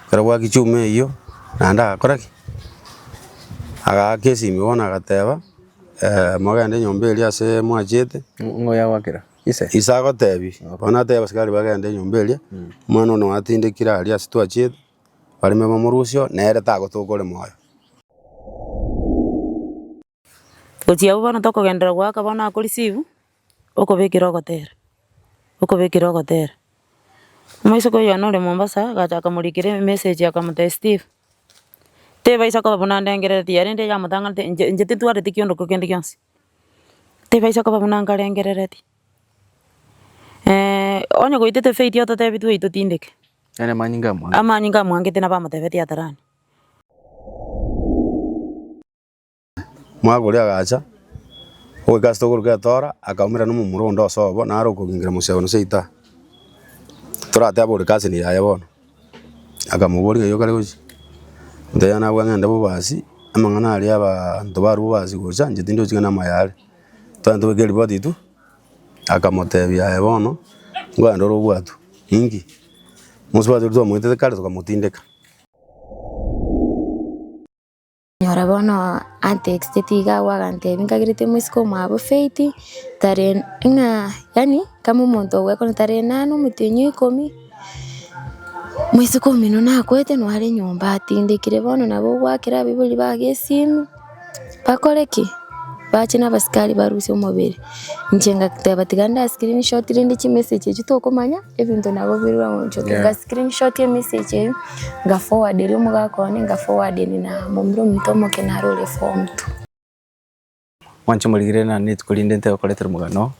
Ekero bwaki chuma eyio, naende agakora ki? Agaaka esimi bono agateba, mogende enyomba eria ase mwachiete. Ng'o oyagwakera? Ise? Ise agotebia, bono atebia abasikari bagende enyomba eria, omwana one atindekire aria ase twachiete, bareme bamorusie oo, nere tagotoka ore moyo. Gochia abwo bono tokogenderera goaka bono ako receive, okobekera ogotera, okobekera ogotera. Omoiseke oyo one ore Mombasa, agacha akamorikera emessage akamotebia Steve, tebaisa koba buna ndengerereti yarende yamotang'anete inche inche tintwareti kiondo kende gionsi, tebaisa koba buna nkarengerereti, onye goitete faith ototebi twei totindeke. Yaani amanyinga amwangete. Amanyinga amwangete nabo amotebetie atarani. Omwaka oria agacha, ogoika ase tokoruka etora, akaumera na omomura onde osobo, naro okogingera mosiabano seita. Toratebe ore cousin yaye bono, akamoboria ng'ai okare gochia, motebia nabwo ng'ende bobasi, amang'ana aria abaanto barwa bobasi gocha, inche tindochi ng'a namaya are. Twagenda tobeke eripoti intwe, akamotebia aye bono, nkogenda ore obwatwe, inki? Mosubati oria twamoetete kare tokamotindeka. Nyora bono antexteti iga agwo agantebia nkagerete moiseke omwabo Faith tarehe ng'a yaani kama omonto ogwekora tarehe nane omotienyi o ikomi, moiseke omino nakwete nare nyomba atindekire bono nabo ogwakera abaibori bago esimi. Bakore ki? Bache na abasikari barusie omobere. Inche ngateba tiga nda screenshot rende chimessage echio tokomanya ebinto nabo bire oonchoke. Nka screenshot emessage eywo, nga forward eria omogaka one, nga forward na momura ominto omoke naro ore form two. Mwanche morigere naende rituko rinde ntegokoretera omogano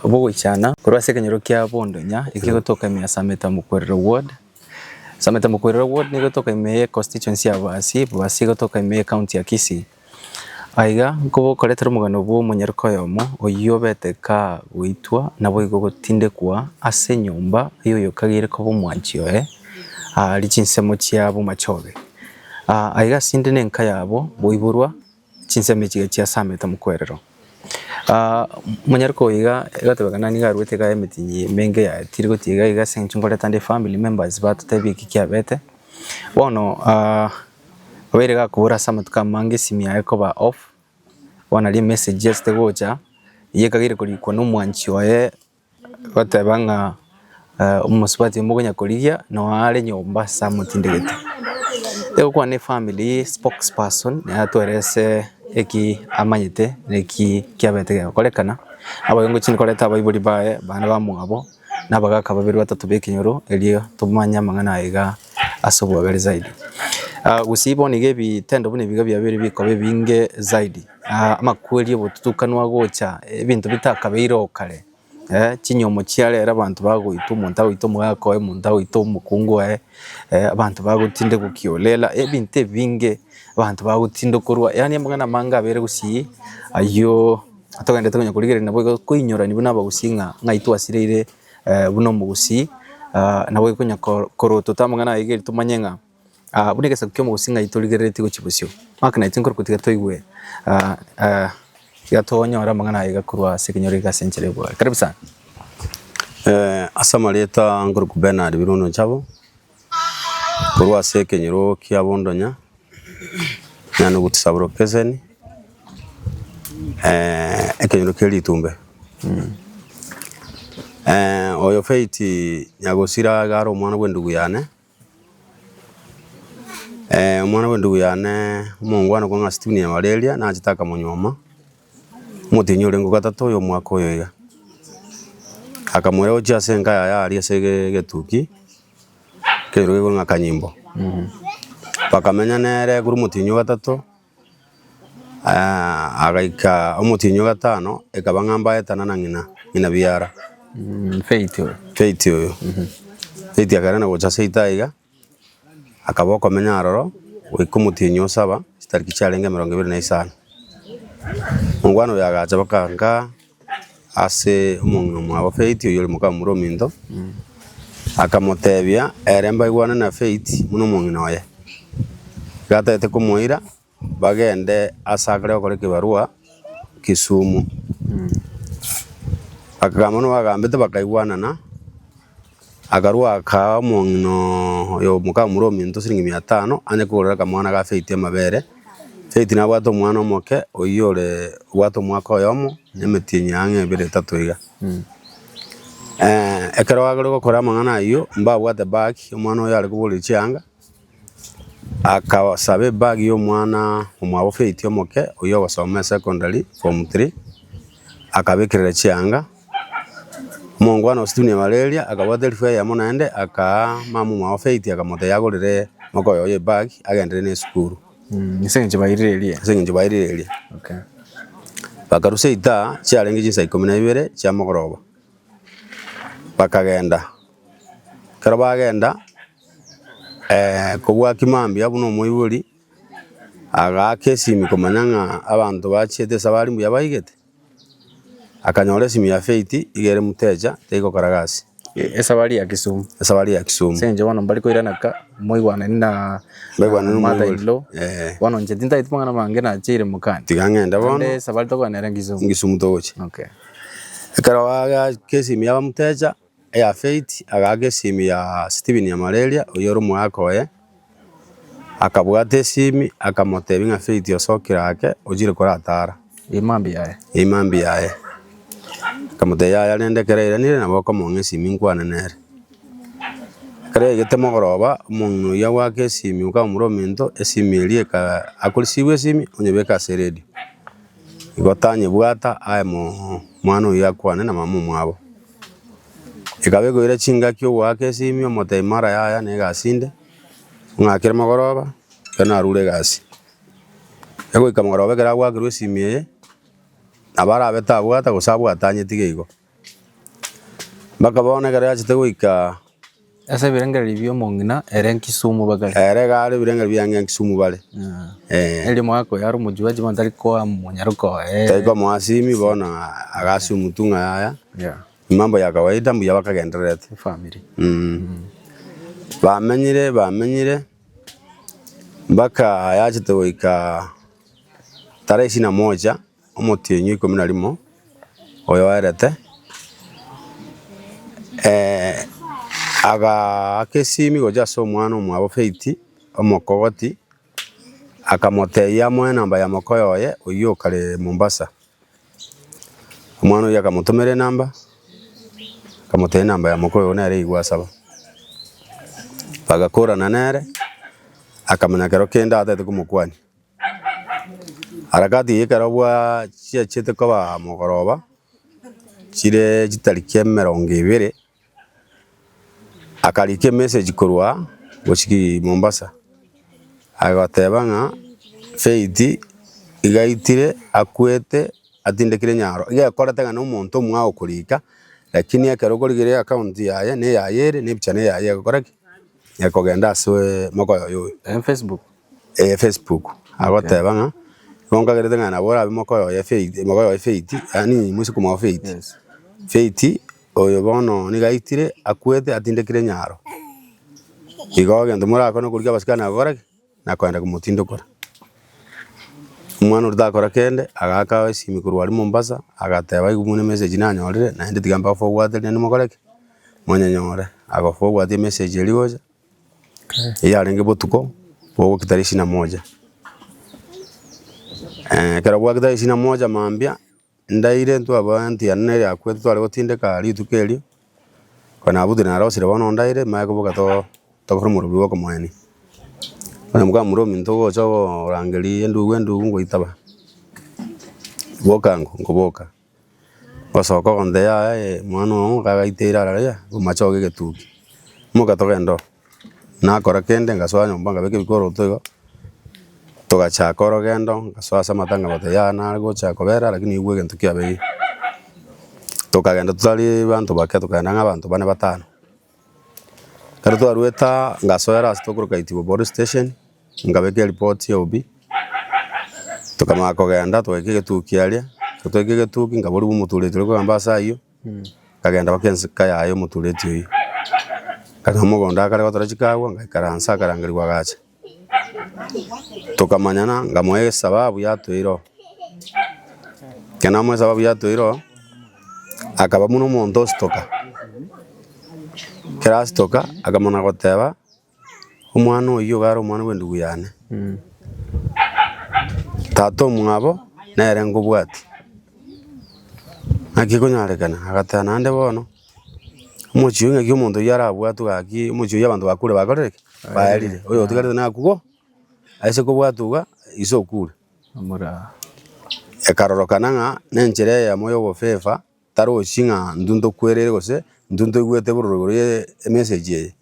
bw'ogoichana korwa ase ekenyoro kia Bondonya, ekio gegotoka ime ya Sameta Mokwerero Ward. Sameta Mokwerero Ward nigo egotoka ime ye constituency ya Bobasi, Bobasi egotoka ime ye county ya Kisii. Aiga nkobokoretera omogano bwa omonyaroka oyomo oyio obete kagoitwa naboigo gotindekwa ase enyomba y'oyokageire koba omwanchi oye aaria chinsemo chia Bomachoge. Aiga ase inde nenka yabo boiborwa. Chinsemo echi iga chiasamete mokwerero. Omonyaroka oyo iga egotebekana nigo aruete iga emitinyi emenge yaetire gotiga iga iga ase eng'encho nkoreta nde family members batotebie eki kiabete. Bono obeire gakobora ase amatuko amange esimi yaye koba off, bono naria emessage yachete gocha, eyio ekageire korikwa na omwanchi oye. Goteba ng'a omosubati oyo mokonya korigia noo are nyomba ase amotindegete. Egokwana efamiri spokesperson nere atoerese eki amanyete na eki kiabete gegokorekana, naboigo ngochia koreta abaibori baye abana bamwabo na abagaka babere batato ba ekenyoro erio tomanye amang'ana aya iga ase obwagare zaidi. Gusii bono iga ebitendo buna ebi iga biabeire bikoba ebinge zaidi. Amakweri obotutukanwa agocha, ebinto bitakabeire oo kare, chinyomo chia rero abanto bagoitwa, omonto agoita omogaka oye, omonto agoita omokungu oye, abanto bagotindekwa kiolela, ebinto ebinge, abanto bagotindokorwa, yaani amang'ana amange abeire gusii aywo togenderete konya korigereria nabo igo koinyorani buna abagusii ng'a ng'ai twasireire buna omogusii, nabo okonya korotota amang'ana aywo iga erio tomanye ng'a. Buna egesaku ki'omogusii ng'ai torigereretie gochia bosio. Mark naintwe nkorokwa tiga toigwe tiga tonyore amang'ana aya iga korwa ase ekenyoro eke ase enchera y'obware. Karibu sana. Ase amarieta nkorokwa Bernard Birundo Nchabo, korwa ase ekenyoro kia Bondonya, Nyanuguti sub-location, ekenyoro kia Ritumbe. Oyo Faith Nyagosira iga are omwana bwa endugu yane. Omwana bw'endugu yane omongwana okong'a Stephen Nyamaleria nachete akamonyuoma, omotienyi orenge ogatato oyo omwaka oyo iga. Akamoira gochia ase enka yaye aria ase egetuki, ekenyoro kekorwa ng'a Kanyimbo. Bakamenya nere korwa omotienyi ogatato. Agaika omotienyi o gatano, ekaba ng'a mbaetana na ng'ina, ng'ina biara. Faith oyo. Faith oyo. Faith akairana gocha seito aiga, akaba okomenya aroro goika omotienyi o saba, chitariki chiarenge emerongo ebere na isano. Omongwana oyo agacha baka nka ase omong'ina omwabo Faith oyio ore moka momura ominto, akamotebia ere mbaigwane na Faith buna omong'ina oye. Iga atagete komoira bagende ase akare gokora ekebarua Kisumu. Bakagamba buna bagambete bakaigwanana. Akarua akaa omong'ina oyo mokamura ominto siringi mia tano anye kogorera akamwana ga Faith amabere. Faith nabwate omwana omoke oyio ore obwate omwaka oyomo na emetienyi ang'e ebere etato iga. Ekero agore gokora amang'ana ayio mbabwate bag, omwana oyo are koboria chianga, akasaba ebag ya omwana omwabo Faith omoke oyio ogosoma esecondary form three, akabekerera chianga. Omongwana o Stephen Malaria akabwata elifu eyemo naende akaa mama omwabo Faith akamotebia agorere moka oye ebag agenderere na esukuru. Ase eng'encho bairire eria. Ase eng'encho bairire eria. Okay. Bakarusia etaa chiarenge chinsa ikomi na ibere chia mogoroba, bakagenda. Ekero bagenda, kobua kimambia buna omoibori, agaaka esimi komanya ng'a abanto bachiete esabari mbuya baigete. Akanyora esimi ya Faith iga ere mutecha tegokora gasi. Esabari ya Kisumu. Esabari ya Kisumu. Ase eng'encho bono mbari koirana ka moigwanani na Mbaigwanani na mother omoibori. in law. Eh. Bono inche tintageti mang'ana mange nacheire mokani. Tiga ng'ende bono. Naende esabari tokogenda nere Kisumu. Kisumu togochia. Okay. Ekero agaaka esimi yaba mutecha eya Faith, agaaka esimi ya Stephen ya Malaria oyio ore omogaka oye, akabwata esimi akamotebia ng'a Faith osokire ake ochire koratara. Eye mambia yaye. Eye mambia yaye. Akamotebia yaya rende ekero airanire nabo okomong'a esimi nkwane nere. Ekero yaigete mogoroba, omong'ina oyio agoaka esimi okamomura ominto, esimi eria eka akorisiigwa esimi onyebeke ase eredio. Igo tanyebwata aye moo mwana oyio akwane na mama omwabo. Ekaba ekoira chingaki ogoaka esimi omotebia mara yaya na egasi inde, ong'akere mogoroba, ekero narure egasi. Egoika mogoroba ekero agoakerwa esimi eye, nabo arabe tabwata gose abwate anyetige igo. Mpaka bono ekero yachete goika. Ase ebirengererio bia omong'ina ere Kisumu bakare. Ere iga are ebirengererio biange Kisumu bare. Eh. Erio omogaka oyo are omojuaji bono tari koa monyaroka oye. Tari komoa simi bono aga assume tu ng'a yaya. Yeah. Ni mambo ya kawaida mbuya bakagendererete. Efamiri. Bamenyire bamenyire mpaka yachete goika tarehe ishirini na moja omotienyi o ikomi na rimo oyoerete, agaaka esimi gochia ase omwana omwabo Faith, omokogoti, akamotebia amoe enamba ya mokoyo oye oyio okare Mombasa. Omwana oyio akamotomera enamba, akamotebia enamba ya mokoyo oyo nere igwa asaba. Bagakorana nere, akamanya kero kende atagete komokwania. Harakati eye ekero bwa chiachete koba mogoroba, chire chitariki emerongo ebere, akarika emessage korwa gochia Mombasa, agoteba ng'a Faith iga aitire akwete atindekire nyaro, iga ekorete ng'a na omonto omwao okorika, lakini ekero okorigereria eaccount yaye na eyaye ere na epicha na eyaye egokora ki? Ekogenda ase mokoyo oyo. Facebook. Ee Facebook, agoteba ng'a igo nkagerete ng'a nabo orabe mokoyo oye Faith, mokoyo oye Faith, yaani mosike omwabo Faith. Yes. Faith, oyo bono nigo aitire, akwete atindekire nyaro. Igo egento morakore nokorigia abasikari na gokora ki? Na kogenda komotindokora. Omwana oria takora kende, agaaka esimi korwa aria Mombasa, agateba igo buna emessage nanyorire, naende tiga mbaforwardere naende mokore ki? Monyenyore. Agaforward emessage eria gocha. Eyarenge botuko bogokita tarehe ishirini na moja. Ekero bwakita tarehe ishirini na moja mambia, ndaire ntwaba aunty yane nere yakwete tware gotindeka rituko erio, konya nabutire narosire bono ndaire manye koboka to tokore omorobio bwa okomoenia. Onye mokamura ominto ogocha orangeria endugu endugu ngoitaba, boka ango nkoboka. Gosoka ogonte yaya mwana oo gagaiteire araria bomache oge egetugi, imoka togende oo. Nakora kende ngasoa nyomba nkabeka ebikoroto igo, togachaka orogendo ngasoa ase amatanga nkabatebia yaya nare gocha kobera lakini igwe egento kiabeire. Tokagenda totari banto bake tokagenda ng'a abanto bane batano. Ekero twaruete aa ngasoera ase tokoroka Itibo police station, nkabeka eripoti ya OB, tokamanya kogenda togaika egetuki aria, ekero twaika egetuki nkaboria omotureti oria okogamba ase aywo, nkagenda mpaka ensika yaye omotureti oywo. Nkanyora mogondo akare gotora chikagwa, ngaikaransa akarangerigwa agacha. Tokamanyana nkamoa esababu yatoeire oo, ekero namoa esababu yatoeire oo, akaba buna omonto ositoka. Ekero asitoka akamana goteba, omwana oyio iga are omwana bw'endugu yane, tata omwabo nere nkobwati. Naki ekonyarekana? Agateba naende bono, omochie oyio ng'aki omonto oyio arabwatwe gaki, omochie oyio abanto bakure bakorire ki? Baerire. Oyo otigarete nakwo bo, aise kobwatwa iga, ise okure. Ekarorokana ng'a nenchera eyemo ya ogofefa. Tarochi ng'a intwe ntokwereire gose intwe ntoigwete bororo igoro ye emessage eye.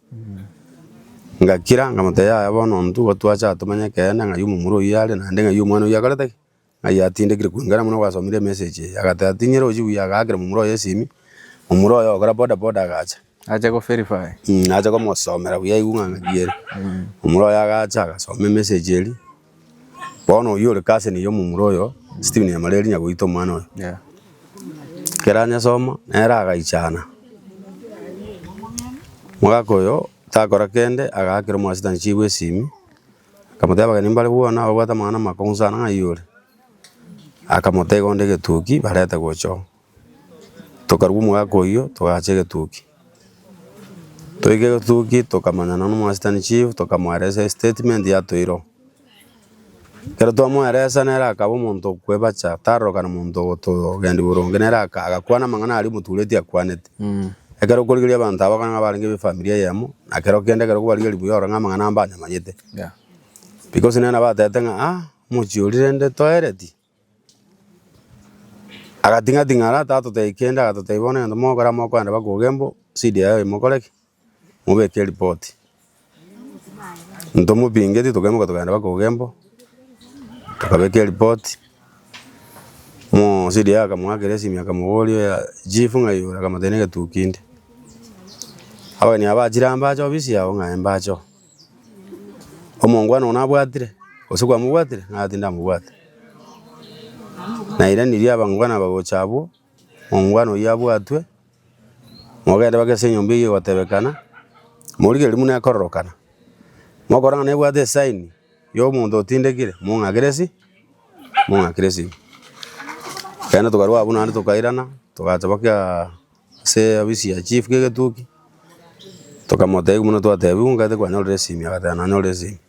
Ngakira nkamotebia yaya bono intwe igo twacha tomanye ekeene ng'ai omomura oyio are naende ng'ai omwana oyio akorete ki? Ng'ai atindekire kulingana buna gwasomire emessage eye. Agateba tinyerochi buya agaakera momura oye esimi, momura oye ogokora boda boda agacha. Ache go verify. Ache komosomera buya aigwe ng'a ng'aki ere. Momura oye agacha agasoma emessage eria. Bono oyio ore cousin ya omomura oyo, Stephen Nyamareri nyagoita omwana oyo. Yeah. Ekero anyesoma, nere agaichana. Omogaka oyo takora kende, agaakera omoasitani chief esimi, akamotebia abageni mbare bwona babwate amang'ana amakong'u sana ng'ai ore? Akamotebia igo onde egetuki barete gocha oo. Tokarwa omogaka oyio togacha egetuki, toika egetuki tokamanyana na omoasitani chief tokamoeresa estatement yatoira oo. Ekero twamoeresa nere akaba omonto okwebacha tarorokana monto ogotogendia boronge nere aka agakwana amang'ana aria omotureti akwanete. Ekero okorigereria abanto aba okonyora ng'a barenge be efamiri eyemo, na kero kende ekero okobarigereria buya orore ng'a amang'ana aya mbanyamanyete. Because nere nabo atebete ng'a ah omochie oria rende toereti. Agating'ating'ara tatotebia kende agatotebia bono egento mogokora mokoenda mpaka ogembo CDI mokore ki? Mobeke eripoti. Ntomopingeti tokaimoka tokagenda mpaka ogembo, tokabeka eripoti, mo CDI akamoakera esimi akamoboria chief ng'ai ore akamotebia negetuki inde. Abageni aba bachire aa mbache ofisi yao ng'a ee mbache oo. Omongwana one nabwatire, gose kwamobwatire? Ng'a tindamobwata. Nairanirie abangwana aba gocha abwo, omongwana oyio abwatwe, mogende mpaka ase enyomba eyio egotebekana, morigererie buna ekororokana, mokorora ng'a nebwate esaini ya omonto otindekire, mong'akere esi mong'akere esimi. Ekero tokarwa abwo naende tokairana, togacha mpaka. Ase ofisi ya chief kegetuki, tokamotebia buna twatebiwa nkaete kwanyorire esimi agateba nanyorire esimi.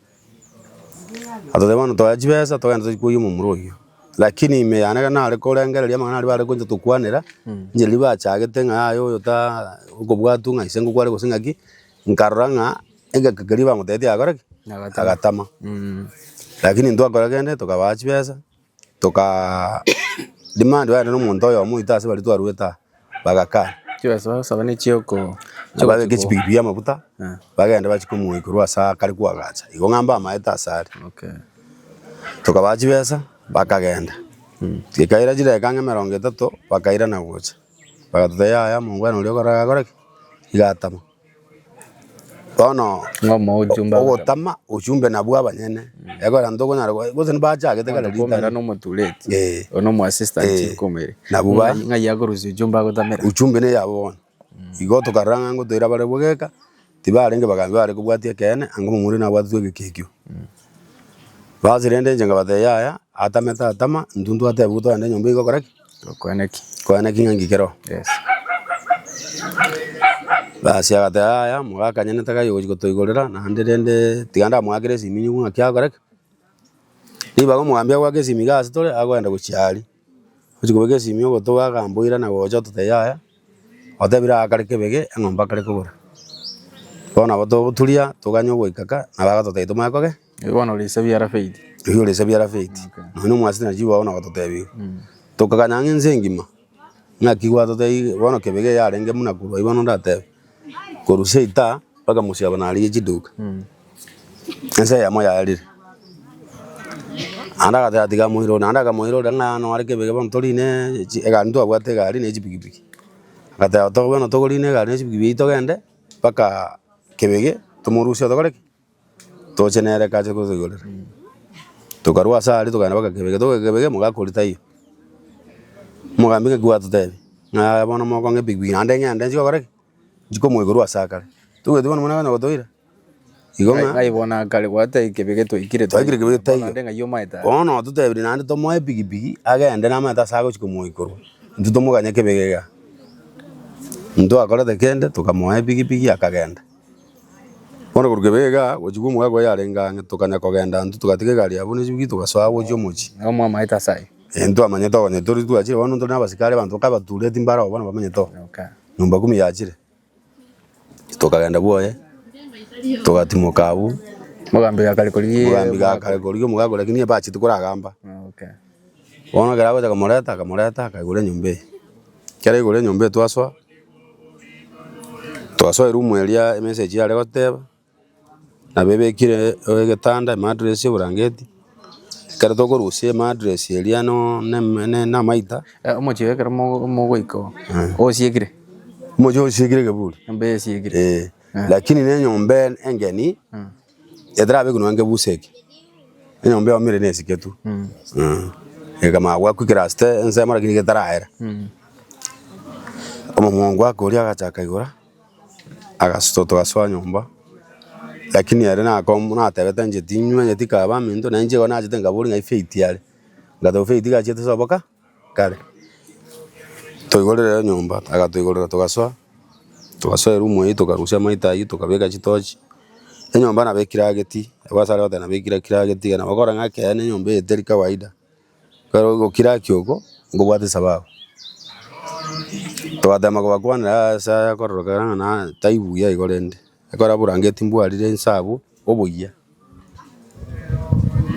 Agatotebia bono toe chibesa togende tochie koyia omomura oyio. Lakini ime yane ekero nare korengereria amang'ana aria bare gocha tokwanera, inche riria bachagete ng'a yaya oyo ta okobwatwa ng'a ise ngokware gose ng'aki, nkarora ng'a egeka keria bamotebetie agakora ki? Agatama. Lakini ntwakora kende tokabaa chibesa. Tokaa demand baye na omonto oyomo oito ase baria twaruete aa, bagakaa. Chibesa bagosaba ne chioko Babeke chipikipiki amafuta, bagende bachie komoika korwa ase akare koagacha, igo ng'a mbamaete ase are. Okay. Tokabaa chibesa, bakagenda. Gekaira chidakika ang'e emerongo etato, bakairana gocha, bagatotebia yaya omongwana oria okora gakora ki? Iga atama. Bono Ng'omo ojumbe agotama. ogotama ojumbe nabwo abanyene, ekogera ntokonyara go gose nibachagete kare Omonto koumera ritang'ani. na omotureti Eh. oyo na omo assistant Eh. chief koumere Nabwo ba- Ng'ai ng'ai akorusia ojumbe agotamera Ujumbe ne yabo bono. Igo tokarora ng'a ngotoira bare bogeka, tibarenge bagambi bare kobwatia ekeene, anga omomura nabwatetwe egeka ekio. Basi rende inche nkabatebia yaya, atamete atama, intwe ntwatebiwa togende nyomba iga gokora ki? Tokoeneki. Koeneki ng'a nki kero. Yes. Basi agateba yaya, mogakanyene takaiyia gochia gotoigorera, naende rende tiga ndamoakere esimi nyigwe ng'aki agokora ki? Ribaga omogambi agoaka esimi iga ase tore, agoenda gochia aria, ochia kobeka esimi ogoto agamboira na gocha ototebia yaya. Otebire aa kare kebege, eng'ombe akare kogora. Bono nabo togoturia, toganye ogoika ka, nabo agototebia tomanye koge. Bono ore ise biara faith. Oyio ore ise biara faith. Nonya na omwasiti na chibu abwo nabo agototebia igo. Tokaganya ang'e ense engima, ng'aki gwatotebia bono kebege yarenge buna korwa aywo bono ndatebe, korwa seita mpaka mosiabano narigia chiduka. Ense eyemo yaerire. Naende agateba tiga amoirore, naende akamoirorera ng'a noo are kebege bono torine chi egari ntwabwate egari ne chipikipiki. Agateba to bono togorine egari ne chipikipiki eywo togende mpaka kebege tomorusie tokore ki? Toche nere eke ache gotoigorera. Tokarwa ase aria tokagenda mpaka kebege, togoika kebege mogaka oria taiyo. Omogambi ng'aki gwatotebia, ng'a yaya bono mokong'a epikipiki naende ng'ende nchie gokora ki? Nchie komoigorwa ase akare. Toigweti bono buna konya gotoira. Igo ng'a Ng'ai bono akare gwatebia kebege twaikire Twaikire kebege taiyo. Naende ng'ai omaete are. Bono ototebirie naende tomoe epikipiki agende namaete ase agochia komoikorwa, intwe tomoganye kebege igaa. Ntwakorete kende, tokamoa epikipiki akagenda. Bono korwa kebe igaa, gochia kwa omogaka oye arenge ang'e, tokanya kogenda intwe togatiga egari abwo na echipikipiki togasoa gochia omochie. Nabo mwamaete ase ayio. Ee ntwamanyete onye tori twachire bono ntore na abasikari abanto bakabatureti mbare oo bono bamenyete oo. Okay. Nyumba kumi yachire, tokagenda bwoye, togatimoka abwo, Mogambi gakare korigia omogambi gakare korigia omogaka oria lakini bachete koragamba. Okay. Bono ekero agocha komoreta akamoreta akaigora enyomba eye. Ekero aigora enyomba eye twasoa, twasoa eroom eria emessage yare goteba, nabo ebekire egetanda, emattress, oborangeti, ekero tokorusia emattress eria no ne na amaita. Omochie oyo ekero mogoika oo, osiekire? Omochie osiekire ekeburi. Enyomba eye esiekire. Eh, lakini na enyomba engeni, etarabekwa nonya nkebusa eke, enyomba eomire na esike tu, ekamanya goakwa ekerasita ensemo lakini getaraera. Omomongo akoria agacha akaigora, agasuta togasoa nyomba, lakini ere nako natebete inche timanyeti kaba aminto, na inche igo nachete nkaboria ng'ai Faith are, ngateba Faith iga achiete sobo ka kare. Toigorere enyomba, agatoigorera togasoa, togasoa eroom eywo tokarusia amaito aywo tokabeka chitochi, enyomba nabo ekirageti, abwo ase are goteba nabo ekira kirageti iga nabo okora ng'a ekeene enyomba eye teri kawaida, ekero ogokiraki oko, nkobwate esababu. Togatema kobakwanera ase akororokana ng'a na tai buya igo rende, ekero aborangeti mbwarire inse abwo, oboyia.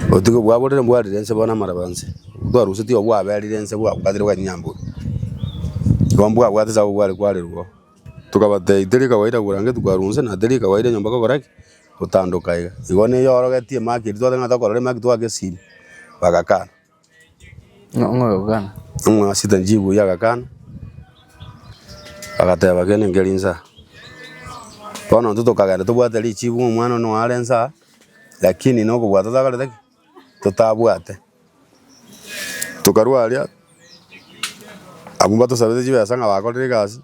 Obotuko bwaborire mbwarire inse bono amaraba inse, twarusetie obwo bwaberire inse bwabwatire bwanyamburu. Igo mbwabwate ase abwo bware kwarerwa oo. Tokabatebia teri kawaida burangeti kwarwa inse na teri kawaida enyomba gokora ki? Gotandoka iga. Igo neyorogetie emark eria twateba ng'a tokorora emark twake esimi, bagakana. Ng'o ogokana? Omwasita nchibu oyio agakana, agateba kende nkeri nsaa. Bono intwe tokagenda tobwate richibu ng'a omwana one noare nsaa, lakini na okobwata totakorete ki? Totabwate. Tokarwa aria, abwo mbatosabete chibesa ng'a bakorire egasi,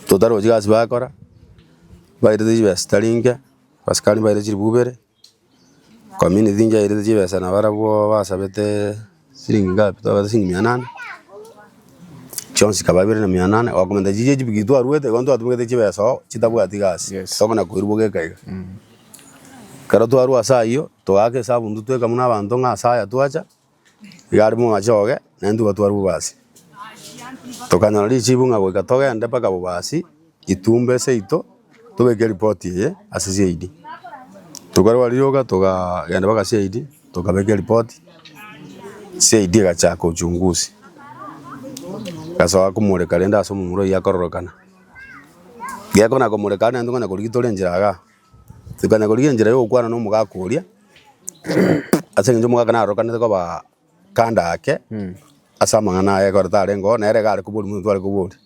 totarochi egasi bakora, bairete chibesa chitari nke, abasikari mbairete chilifu ibere. Community nchairete chibesa nabarabwo basabete siringi ngapi twabete siringi mia nane, chionsi chikaba ibere na mia nane, gokomenta chiria chipikipiki twaruete igo ntwatumegete chibesa oo chitabwati gasi, Yes. tokona koirwa bogeka iga. Ekero twarwa ase aywo, togaaka esabu intwe tweka buna abanto ng'a ase aya twacha, Iga are momachoge, na intwe twarwa bobasi. Tokanyora richibu ng'a goika togende mpaka bobasi, itumbe seito, tobeke eripoti eye ase CID. Tokarwa rioka tokagenda mpaka CID, tokabeka eripoti, CID egachaka uchunguzi, egasoa komoreka rende ase omomura oyio akororokana. Gekona komoreka naende konya korigia tore enchera igaa. Tokanya korigia enchera ya ogokwana na omogaka oria, ase eng'encho omogaka narokanete koba kando ake, ase amang'ana aya ekero tarenge oo, nere iga are koboria monto tware koboria.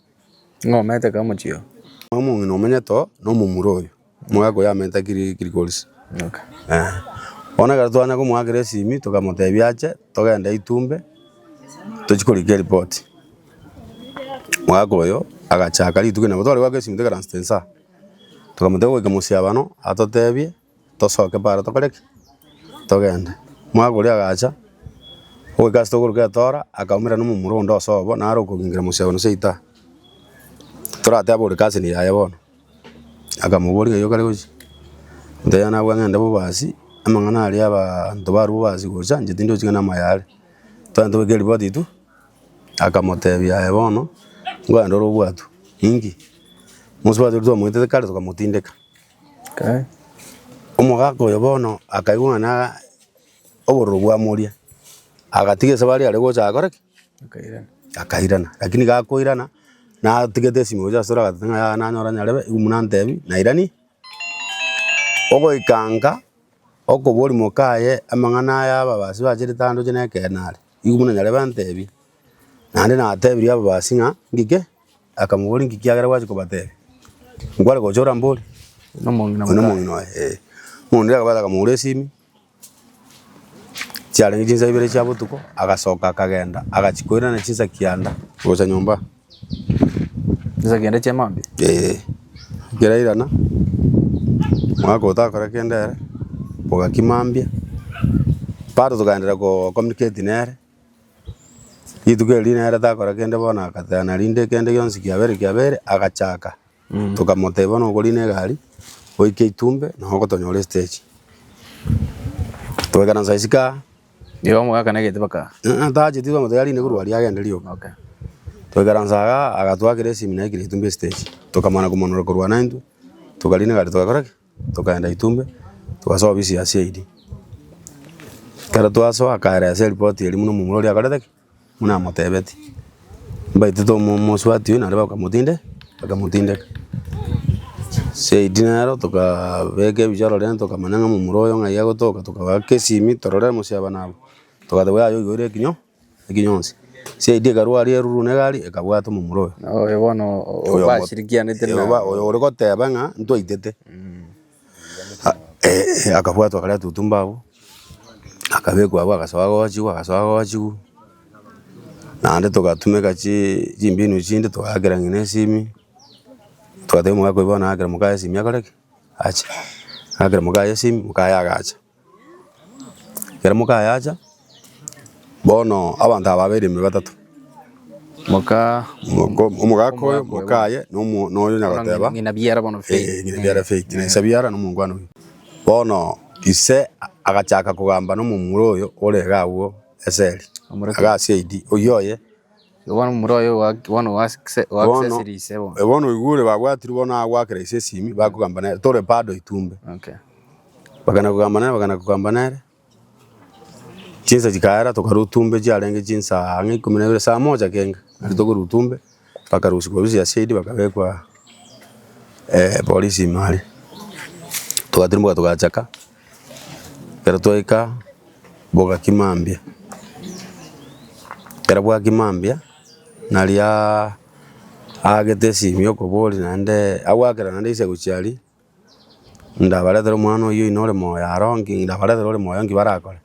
Ng'o omanyete kare omochie oo? Omong'ina omenyete oo, na omomura oyo, omogaka oyo amenyete kiri Kilgoris. Okay. Bono ekero twanya komoakera esimi, tokamotebia ache, togende Itumbe, tochie korika eripoti. Omogaka oyo, agachaka rituko nabo tware goaka esimi toikaransete inse aa. Tokamotebia goika mosiabano atotebie tosoke para tokore ki? Togende. Omwaka oria agacha, ogoika ase tokoruka etora, akaumera na omomura onde osobo naro okogingera mosiabano seita. Toratebe ore cousin yaye bono, akamoboria ng'ai okare gochia, motebia nabwo ng'ende bobasi, amang'ana aria abanto barwa bobasi gocha inche tindochi ng'a namaya are. Togende tobeke eripoti intwe. Akamotebia, Aye bono nkogenda ore obwatwe, inki? Mosubati oria twamoetete kare tokamotindeka. Omogaka oyo bono akaigwa ng'a na obororo bwamoria, agatiga esabari are gocha agakora ki? Akairana. Lakini gakoirana, natigete esimi gocha ase ore agateba ng'a yaya nanyora nyarebe, igo buna antebi, nairani. Ogoika nka, okoboria mokaye amang'ana aya ababasi bachire tandoche nekeene are. Igo buna nyarebe antebie, naende natebirie ababasi ng'a ngike, akamoboria nki kiagera gwachia kobatebia, nkware gocha oramborie? Nomong'ina Oyo mokaye. nomong'ina oye eh. Omonto oria akabwata akamogora esimi, chiarenge chinsa ibere chia botuko, agasoka akagenda, agachia koirana chinsa kianda gocha nyomba. Chinsa kianda chia mambia? Eeh, ekero airana, omogaka otakora kende ere, bogaki mambia, bado tokaenderea ko communicate nere. Rituko erio nere takora kende bono agateba narinde kende gionsi kiabeire kiabeire, agachaka. Tokamotebia bono okorina egari, oike itumbe nabo ogotonyora estage. Togaikaransa isiko aa. Igo omogaka nagete baka. Tacheti twamotebia arine korwa aria agende rioka. Okay. Togaikaransa igaa, agatwakera esimi naikire itumbe estage. Tokamana komonora korwa naintwe, tokarina egari togakora ki? Tokaenda itumbe, togasoa ofisi ya CID. Ekero twasoa akaeresa eripoti eria buna omomura oria akorete ki? Buna amotebetie. Mbaitete omo omosubati oyio naende bakamotinde bakamotindeka. CID nero tokabeka ebichoro rende tokamanya ng'a omomura oyo ng'ai agotoka, tokabaaka esimi torore mosiabano abwo. Togateba yaya oigoire ekinyo. Ekinyonsi. CID ekarwa aria eruru na egari ekabwata omomura oyo. Oyo bono Oyo bashirikianete na oyo ore goteba ng'a ntwaitete. Akabwatwa akaretwa otumbo abwo, akabekwa abwo agasoa gochigwa agasoa gochigwa, naende togatumeka chi chimbinu chinde togaakera ng'ina esimi, togatebia omogaka oyio bono aakere mokaye esimi akore ki? Ache. Aakera mokaye esimi, mokaye agacha. Ekero mokayacha, bono abanto aba babeire ime batato, Moka moko omogaka oyo, mokaye, na omo na oyo nyagoteba ng'ina biara bono Faith. eh, ng'ina biara Faith, na ise biara na omongwana oyo. Bono ise agachaka kogamba na omomura oyo ore iga agwo eseri, Omoreke. iga ase ID, oyio oye. Bono omomura oyo bono Bono oaccessiri ise bono. bono oigure babwatirwe bono agoakera ise esimi, bakogamba nere, tore bado itumbe. Okay. Bakana kogamba nere, bakana kogamba nere, chinsa chikaera tokarwa otumbe chiarenge chinsa ang'e ikomi na ibere saa moja kenge, nario tokorwa otumbe, bakarusiwa ofisi ya CID bakabekwa polisi ime aria. Togatirimboka togachaka, ekero twaika bogaki mambia, ekero bwaki mambia, nariaa aagete esimi okoboria naende agoakera naende ise gochia aria. Ndabaretere omwana oyio oino ore moyo aro nki ndabaretere ore moyo nki barakore?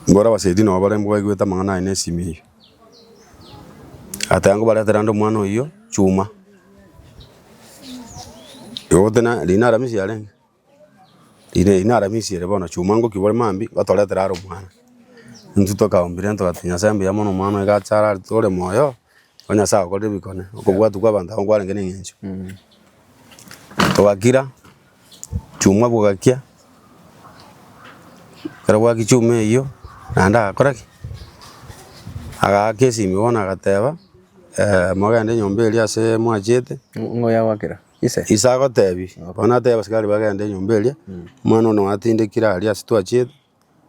Mbora abasaidi nabo bare mbaigwete amang'ana aye na esimi eyio. Agateba ngobaretere ande omwana oyio chuma, igo gotena riria na aramisi yarenge, riria na aramisi ere bono chuma ngoki bore mambia ngotoretere are omwana. Intwe tokaombire togatebia nyasaye mbuya mono omwana oyo iga acha ararete ore moyo. Onye Nyasae agokorire ebikone, okobwatwa kwa abanto abwo nkwarenge na eng'encho. Togakira, chuma bogakia, ekero bwakia chuma eywo, naende agakora ki? Agaaka esimi bono agateba, mogende enyomba eria ase mwachiete, Ng'o oyagwakera? Ise? Ise agotebi, bono atebia abasikari bagende enyomba eria, omwana one oatindekire aria ase twachiete,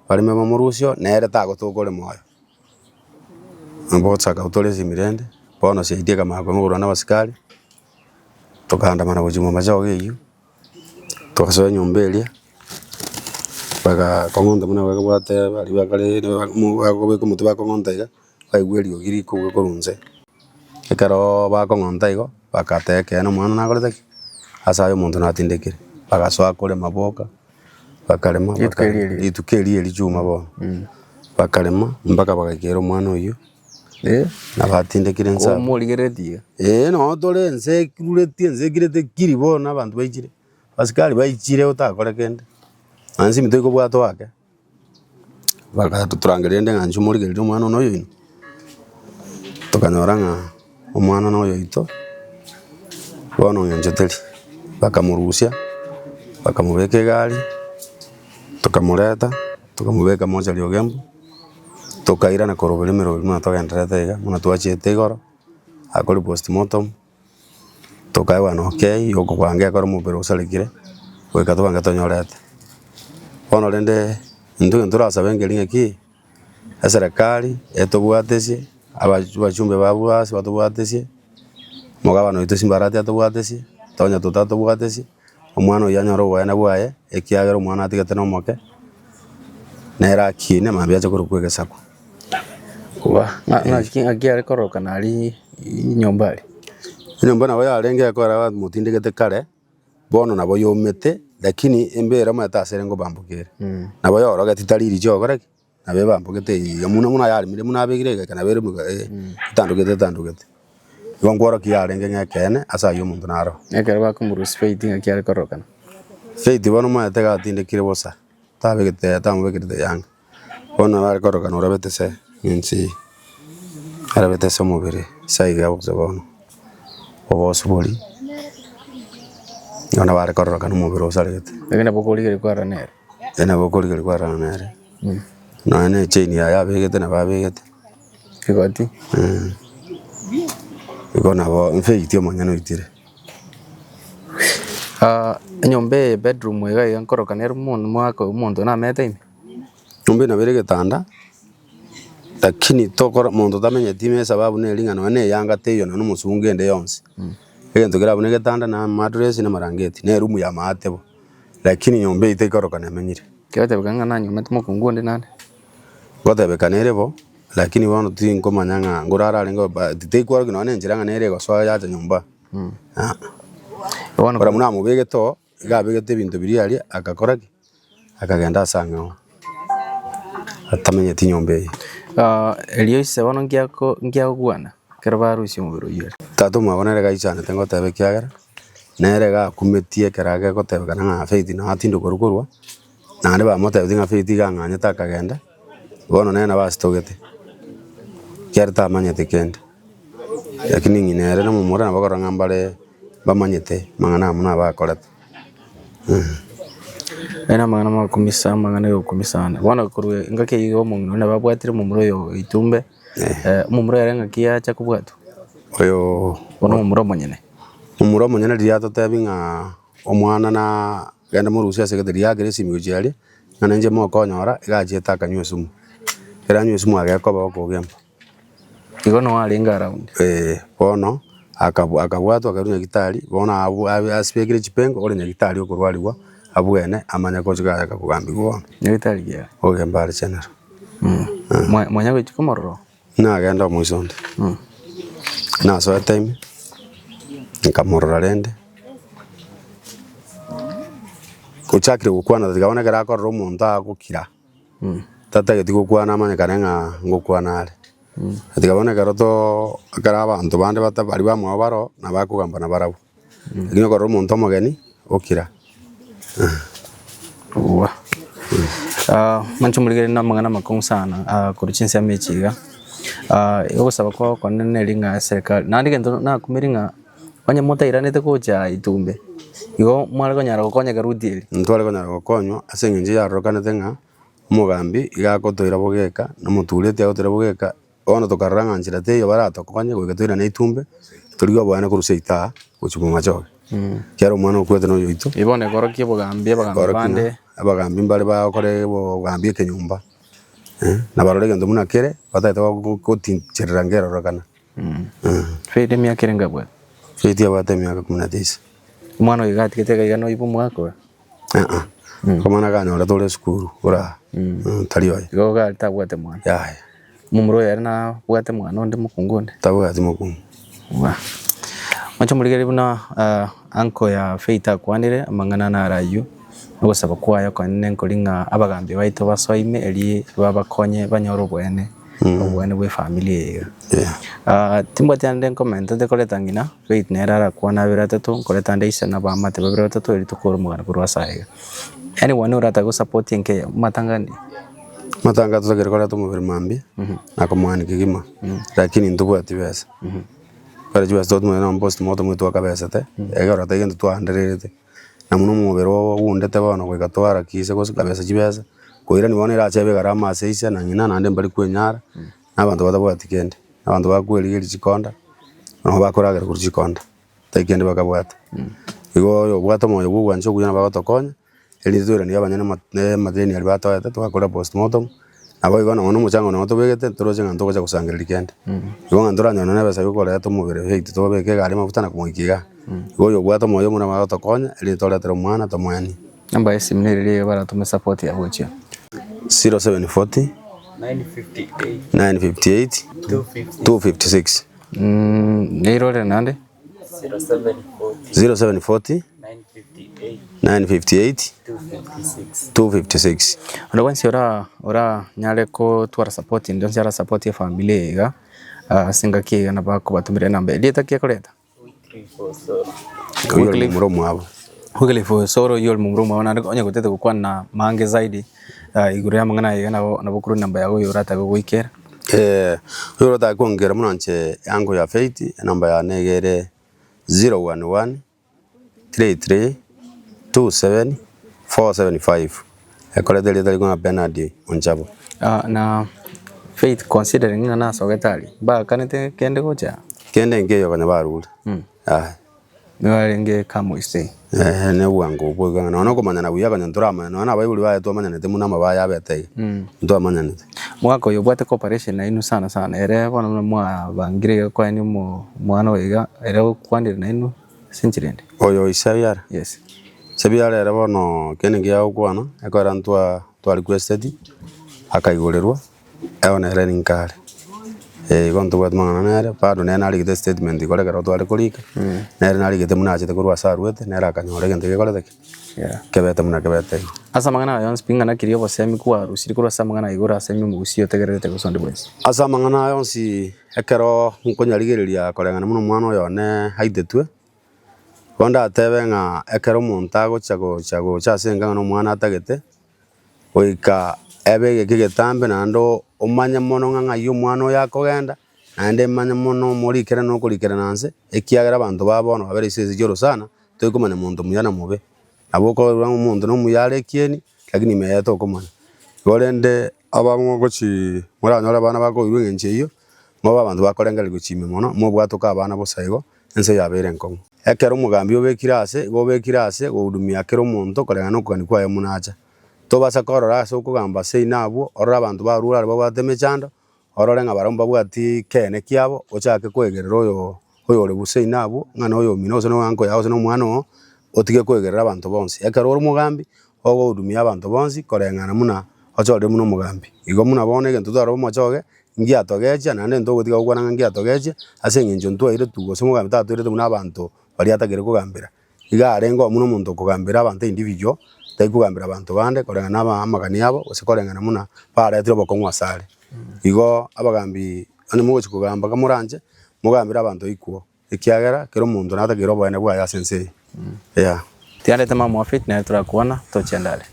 Bareme bamorusie nere tagotoka ore moyo. Bochaka gotwara esimi rende, bono seiti ekamanya koigorwa na abasikari, tokaandamana gochia momachogo eywo, togasoa enyomba eria, bagakong'onta buna babwate baria bakare bakobeka omotwe bakong'onta iga, baigwa eriogi rikogwa korwa inse. Ekeroooo bakong'onta igo, bagateba ekeene omwana nakorete ki? Ase aye omonto natindekire, bagasoa korema boka. Bakarema Rituko bakarema erio erio. rituko erio erio chuma bono, bakarema mpaka bagaikera omwana oyio, Eh, nabo atindekire inse abwo. omorigereretie iga. Eeh noo tore ense eruretie ense ekirete kiri bono abanto baichire, abasikari baichire otakore kende, nonye esimi toikobwata oake, Bagatotorangeria rende ng'a inchuo morigererie omwana one oyo oino, tokanyora ng'a omwana noyo oito, bono ng'encho teri. Bakamorusia, bakamobeka egari, tokamoreta, tokamobeka mochari ogembo, tokairana korwa oborimo obo buna togendererete iga, buna twachiete igoro, akore postmortem. Tokaegwa na okay yokobanga ekero omobere osarekire, goika tobange tonyorete. Bono rende intwe egento torasabe nkeri ng'aki, eserekari etobwatesie, aba abachumbe babwo ase batobwatesie, omogabana oito Simba Arati atobwatesie, Tonya Toto atobwatesie, omwana oyio anyore oboene bwaye, ekiagera omwana atigete na omoke, nere akine mambia ache korokwa egesaku. Ng'aki ng'aki are korokana aria enyomba aria? Enyomba nabo yarenge ekero motindegete kare, bono nabo yomete, lakini embera omanyete ase ere ngobamboka ere. Nabo yorogeti tari riche ogokora ki? Nabo ebambogete iga buna buna yaremire buna abekire iga nabo ere etandogete etandogete. Igo nkworokia yarenge ng'a ekeene ase ayio omonto naro. Ekero bakomorusia faith ng'aki are korokana? Faith bono omanyete iga atindekire bosa, tabegete tamobekerete yanga. Bono nabo are korokana orabete se ense eye. Arabete ase omobere ase aiga gose bono, obosu boria, bono bare kororokana omobere osaregete. Lakini nabo okorigereria kwarora nere. Yaani nabo okorigereria kwarora nere, nonya na echain yaye abegete nabo abegete. Rigoti. Igo nabo mfeiti omonyene oitire. Enyomba eye bedroom iga iga nkoroka nere omonto mwaka omonto namete ime. Nyomba eye nabo ere egetanda, lakini tokora monto tamenyeti ime esababu neri ng'a nonye na eyanga teiyo nonye na omosungo ende yonsi. Egento kere abwo na egetanda na amadress na amarangeti, na eroom ya maate bo, lakini nyomba eyio tekorokana emenyire. Kegotebeka ng'a nanyomete mokungu onde naende. Ngotebekana ere bo, lakini bono tinkomanya ng'a ngorara arenge but teikwarokigwa nonye na enchera ng'a nere egosoa yacha nyomba, aa. Bono Barabwo namobegete oo, iga abegete ebinto biria aria, agakora ki? Akagenda ase ang'ao, atamenyeti nyomba eye. Erio ise bono ngiako ngiagokwana, ekero barusia omobere oyio ore. Tata omwabo nere gaichanete ngoteba ekiagera, nere gakumetie ekero agegotebekana ng'a Faith nao atinde korwa korwa, naende bamotebetie ng'a Faith iga ang'anyete akagenda, bono nere nabo asitogete, ekiagera tamanyete kende. Lakini ng'ina ere na omomura nabo bakorora ng'a mbare bamanyete amang'ana aya buna abakorete. Aya namang'ana makumisa, amang'ana yogokumisa. Bono korwa engaki eyio iga omong'ina one babwatire omomura oyo oitumbe, omomura oyo ere ng'aki yacha kobwatwa? Oyoo. Bono omomura omonyene. Omomura omonyene riria atotebi ng'a omwana naa genda morusie ase egete riria akire esimi gochia aria, ng'a ninche mokonyora, iga achiete akanywa esumu. Ekero anywa esumu agekoba okogemba. Igo noo arenge around. Eeh, bono akabwa akabwatwa akarwa nyagitari, bono abwo abe asibekire chipengo ore nyagitari okorwariwa abwene amanye gochika gachaka kogambigwa bono. Nyagitari ki ere? Ogemba are general. Mwa mwanya gochia komorora oo? Nagenda omoiso onde, nasoete ime, nkamorora rende, ochakire gokwana tiga bono ekero akorora omonto agokira. Tatageti gokwana amanyekane ng'a ngokwana are. Tiga bono ekero too ekero abanto bande bata baria bamwabo baroo, nabo akogamba nabarabwo. Lakini okorora omonto omogeni, okira. Uwa. Manche omorigereria na amang'ana amakong'u sana korwa chinsemo echi iga. Ogosaba kwao okonene neri ng'a eserekari, naende egento nakumirie ng'a onye motairanete gocha itumbe, igo mware konyara gokonyeka route eria. Ntware konyara gokonywa ase eng'encho yarorekanete ng'a omogambi iga agotoira bogeka, na omotureti agotoira bogeka, bono tokarora ng'a nchera teiyo baratokonye goika toirane itumbe, torigie oboene korwa seito aa gochia bomachoge. Ekiagera omwana okwete noyo oito. Ebi bono ekorokia obogambi, abagambi Ekorokia ng'a bande. abagambi mbare bagokora obogambi ekenyomba, na barore egento buna kere, batagete gotincherera ngerorekana. Faith emiaka ere ngabwate? Faith abwate emiaka kumi na tisa. Omwana oyo iga atigete iga iga noibwa omwaka oyo? Aa, omwana akanyorete ore esukuru ora tari oye. Igo iga aria tabwate mwana? Yaya. Momura oyo ere nabwate mwana onde mokungu onde? Tabwati mokungu. Mwanche morigererie buna uncle ya Faith akwanire amang'ana naro ayio, ogosaba kwaye okonene nkori ng'a abagambi baito basoe ime erio babakonye banyore oboene. Oboene bwe efamiri eye iga. Timbwati ande nkomentete koreta ng'ina, Faith nere arakwane abere atato, nkoreta ande ise na abaamate babere batato erio tokore omogano korwa ase aya iga. Anyone oratake gosupport enka eye, matanga Matanga totagete koreta omobere mambia, na komoani kegima, lakini ntobwati besa. Ekero chibesa twatumete na postmortem twakabesete, ekero tari gento twaandererete. Na buna omobere oo ogundete bono goika twarakise gose kabesa chibesa, koirani bono erachebe egarama ase ise na ng'ina naende mbari kwenyara, na abanto batabwati kende, abanto bakwerigeria chikonda, nabo bakoragera korwa chikonda, tari kende bakabwate. Igo oyobwate omoyo bwa ogwancha okuya nabo agotokonya, erinde toiranie abanyene ama amadeni aria batoete twakora postmortem, naboigo nonye na omochango nonye tobegete toroche ng'a ntogocha gosangereria kende. Igo ng'a ntoranyore nonye na ebesa ya okoreta omobere oito tobeke egari amafuta na komoikia igaa. Igo oyobwate omoyo buna bagotokonya erinde toretere omwana tomoenie. Namba ya esimi nere iga baratome support ya gochia. 0740 958 256. Neirorere naende. 0740 958 256. Onde bwensi ora oranyare kotwara support ende onsi ara support efamiri eye iga, ase engaki eye nabo akobatomera enamba eye. Rieta ki ekoreta? Oyio ore momura omwabo. Wycliffe Osoro oyio ore momura omwabo naende onye gotete gokwana mange zaidi igoro ya amang'ana aya iga nabo nabo okorwa enamba yago oyo oratake goikera. Oyore otake kongera buna inche eango ya Faith, enamba yane iga ere 011 33 27 475, ekorete erieta riko ng'a Bernard Onchabo. Na Faith considering ng'a nasogete aria, mbakanete kende gocha? Kende nkeiyo konya barure, yaya. Nigo arenge come we stay. Eeh na obwango obwo iga nonya okomanyana buya konya ntoramanya nonya na abaibori baye twamanyanete buna amabaye abete iga, ntwamanyanete. Omogaka oyo obwate cooperation nainwe sana sana, ere bono buna mwabangire iga koenia omo omwana oyo iga, ere okwanire nainwe ase enchera ende? Oyo ise biara? Yes. Ise biara ere bono kende nkiya agokwana, ekero ntwa twarequesteti, akaigorerwa. Ero nere ninkare, igo ntobwati mang'ana nere, bado nere narigete estatement igoro ekero tware korika, nere narigete buna achete korwa ase arwete, nere akanyora egento gekorete ki? Kebete buna kebete igo. Ase amang'ana aya yonsi pi ng'a naki riria obosemi kwarusirie korwa ase amang'ana aya igoro ase omogusi otegererete gose onde bwensi. Ase amang'ana aya yonsi, ekero nkonyarigereria koreng'ana buna omwana oyo one aitetwe, bono ndatebe ng'a ekero omonto agocha gocha gocha ase enka ng'a na omwana atagete, Goika ebe egeka egetambe naende omanye mono ng'a ng'ai omwana oyo akogenda, naende emanye mono morikere na okorikerana nse, ekiagera abanto ba bono babere ase ense chi'orosana, toikomanya monto muya na mobe. Nabo okorora ng'a omonto na omuya are ekieni, lakini ime yaye tokomanya. Igo rende abamo gochii moranyore abana bakoirwa eng'encho eyio, mobe abanto bakorengereri gochia ime mono, mobwatoke abana bosa igo, ense yabeire enkong'u. Ekero omogambi obekire aase, igo obekire aase gohudumia kera omonto koreng'ana nokogania kwaye buna acha. Tobasa korora ase okogamba ase inwe abwo, orore abanto barure aria babwate emechando, orore ng'a barabwo mbabwati keene kiabo, ochake koegerera oyo oyore bosa inwe abwo, ng'a noyomino gose noyoanko yao gose nomwana oo, otige koegerera abanto bonsi. Ekero ore omogambi, ogohudumia abanto bonsi koreng'ana buna ochorire buna omogambi. Igo buna bono egento twarora omochoge, ngiatogechia naende ntogotiga gokwana ng'a ngiatogechia, ase eng'encho ntwairetwe gose omogambi tatoirete buna abanto baria atagere kogambera. Iga arenge oo buna omonto okogambera abanto individual, tari kogambera abanto bande koreng'ana na aba amagani abo gose koreng'ana buna baretire obokong'u asare. Igo abagambi onye mogochia kogamba kamoranche, mogambere abanto equal. Ekiagera kera omonto natakeire oboene bwaye ase ense eye. Yeah. Tiarete mama wa Faith nere torakwana tochende are.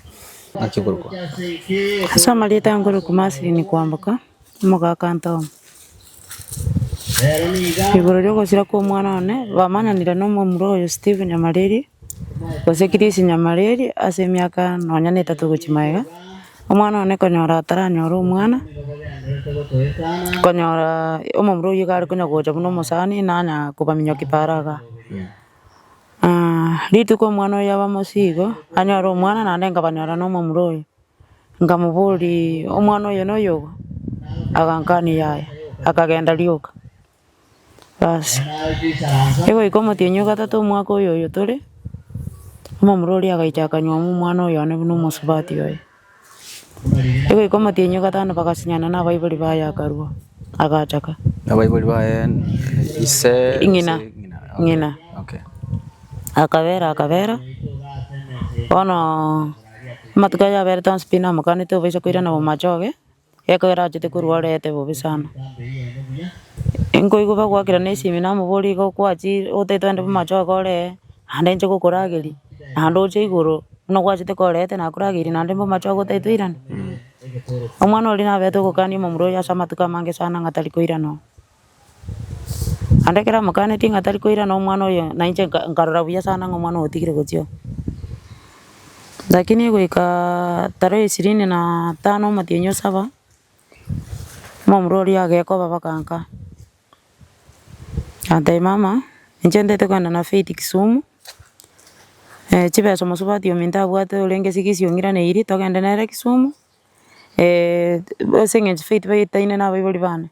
Naki okorokwa? Ase amarieta nkorokwa Marceline Kwamboka, omogaka Ntomo. Igoro ri'ogosira kw'omwana one, bamanyanire na omomura oyo Stephen Nyamareri, gose Chris Nyamareri ase emiaka nonya na etato gochia magega. Omwana one konyora ataranyora omwana, konyora omomura oyio iga are konya gocha buna omosani nanya kobaminyokia para igaa. Rituko omwana oyo aba mosigo, anyore omwana naende nkabanyora na omomura oyo, nkamoboriaa omwana oyo noyo ogo? Agankania yaya, akagenda rioka. Baas, egoika omotienyi o gatato omwaka oyo oyo tore, omomura oria agaicha akanyuoma omwana oyo one buna omosubati oye. Egoika omotienyi o gatano bagasinyana na abaibori baye akarua, agachaka. Abaibori baye ise Ng'ina, ng'ina ng'ina. Okay. Akabera akabera, bono amatuko aya aberete onsi pi namokanete obaisa koirana bomachoge. Ekero achete korwa orete bobe sana. Nkoigwa bagoakerana esimi namoboria igo kwachire otagete ogende bomachoge oree, naende inche gokorageria, naende oche igoro buna gwachete korete nakorageiri naende bomachoge otagete oirane. Omwana oria nabete ogokania omomura oyo ase amatuko amange sana ng'a tari koirana oo. Naende ekero amokanetie ng'a tari koirana omwana oyo na inche nka nkarora buya sana ng'a omwana oyo otigire gochia oo. Lakini goikaaa tarehe ishirini na tano omotienyi o saba, omomura oria agekoba baka nka, agantebia mama, inche ntagete kogenda na Faith Kisumu, chibesa omosubati ominto abwate orenge sigisi ong'iraneirie togende nere Kisumu, ase eng'encho Faith baetaine na abaibori bane.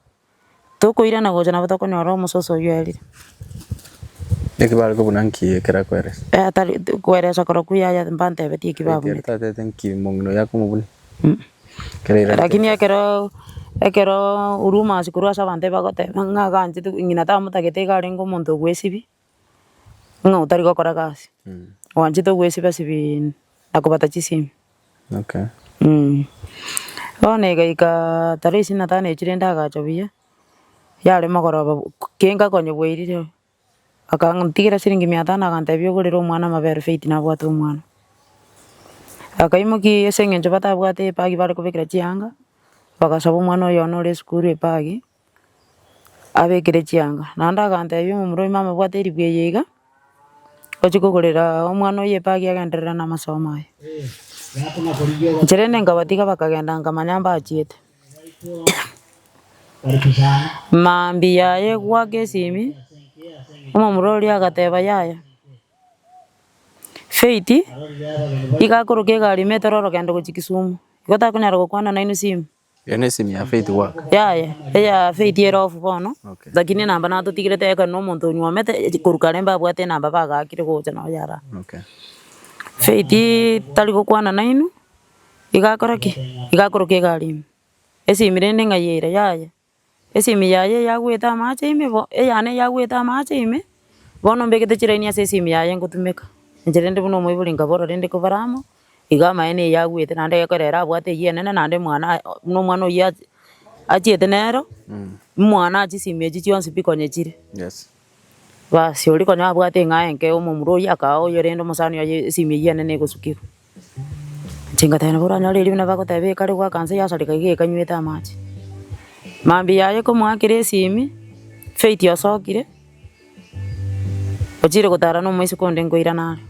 Tokoirana gocha nabo tokonyora omososo oyio erire. Eki bare kobuna nki ekero akoeresa? Eh, tari koeresa korokwo yaya mbantebetie eki Ere babunete. tatete nki omong'ina oyo akomobuna? Ekero airete Lakini ekero ekero rumors korwa ase abanto ebagoteba ng'a aganchete ng'ina tamotagete iga arenge omonto ogwesibia, ng'a otari gokora gasi, oanchete ogwesibia sibi na kobata chisimi. Okay. Bono egaika tarehe ishirini na tano echio rende agacha buya, yare mogoroba kenga konya bwairire, akantigera shilingi mia tano agantebia ogorere omwana amabere Faith nabwate omwana. Akaimokia ase eng'encho batabwate ebagi bare kobekera chianga. Bagasaba omwana oyo one ore esukuru ebagi, abekere chianga. Naende agantebia omomura oyo mama bwata eribu eye iga, ochie kogorera omwana oyo ebagi agenderere na amasomo aye. Inche rende nkabatiga bakagenda nkamanya mbachiete. Mambia yaye goaka esimi, omomura oria agateba yaya. Faith, iga akoroka egari ime etore orogendo gochia Kisumu, igo takonyara gokwana nainwe simu. Eye ne esimu ya Faith goaka. Yaya, eya Faith ere off bono, Okay. lakini enamba natotigerete ekero na omonto onyuomete, korwa kare mbabwate enamba bagaakire gocha nonye yara. Okay. Faith tari gokwana nainwe, iga akora ki? Iga akoroka egari ime. Esimi rende ng'ai ere? Yaya. Esimi yaye yagwete amache ime bo eyane yagwete amache ime, bono mbegete chiraini ase esimi yaye ngotumeka. Inche rende buna omoibori nkabora rende kobare amo, iga amaene eywo agwete naende ekero ere abwate eywo enene naende mwana buna omwana oywo achi achiete nero, mwana chisimi echio chionsi pi konya chire. Yes. Basi oria konya abwate eng'ao enke omomura oyio akaa oyo rende omosani oye esimi eywo enene egosukigwa. Inche ngateba nabo oranyore erio buna bagoteba ekare goaka nse yasareka iga ekanywete amache. Mambia yaye komoakera esimi, Faith osokire, ochire gotara na omoiseke onde nkoirana are.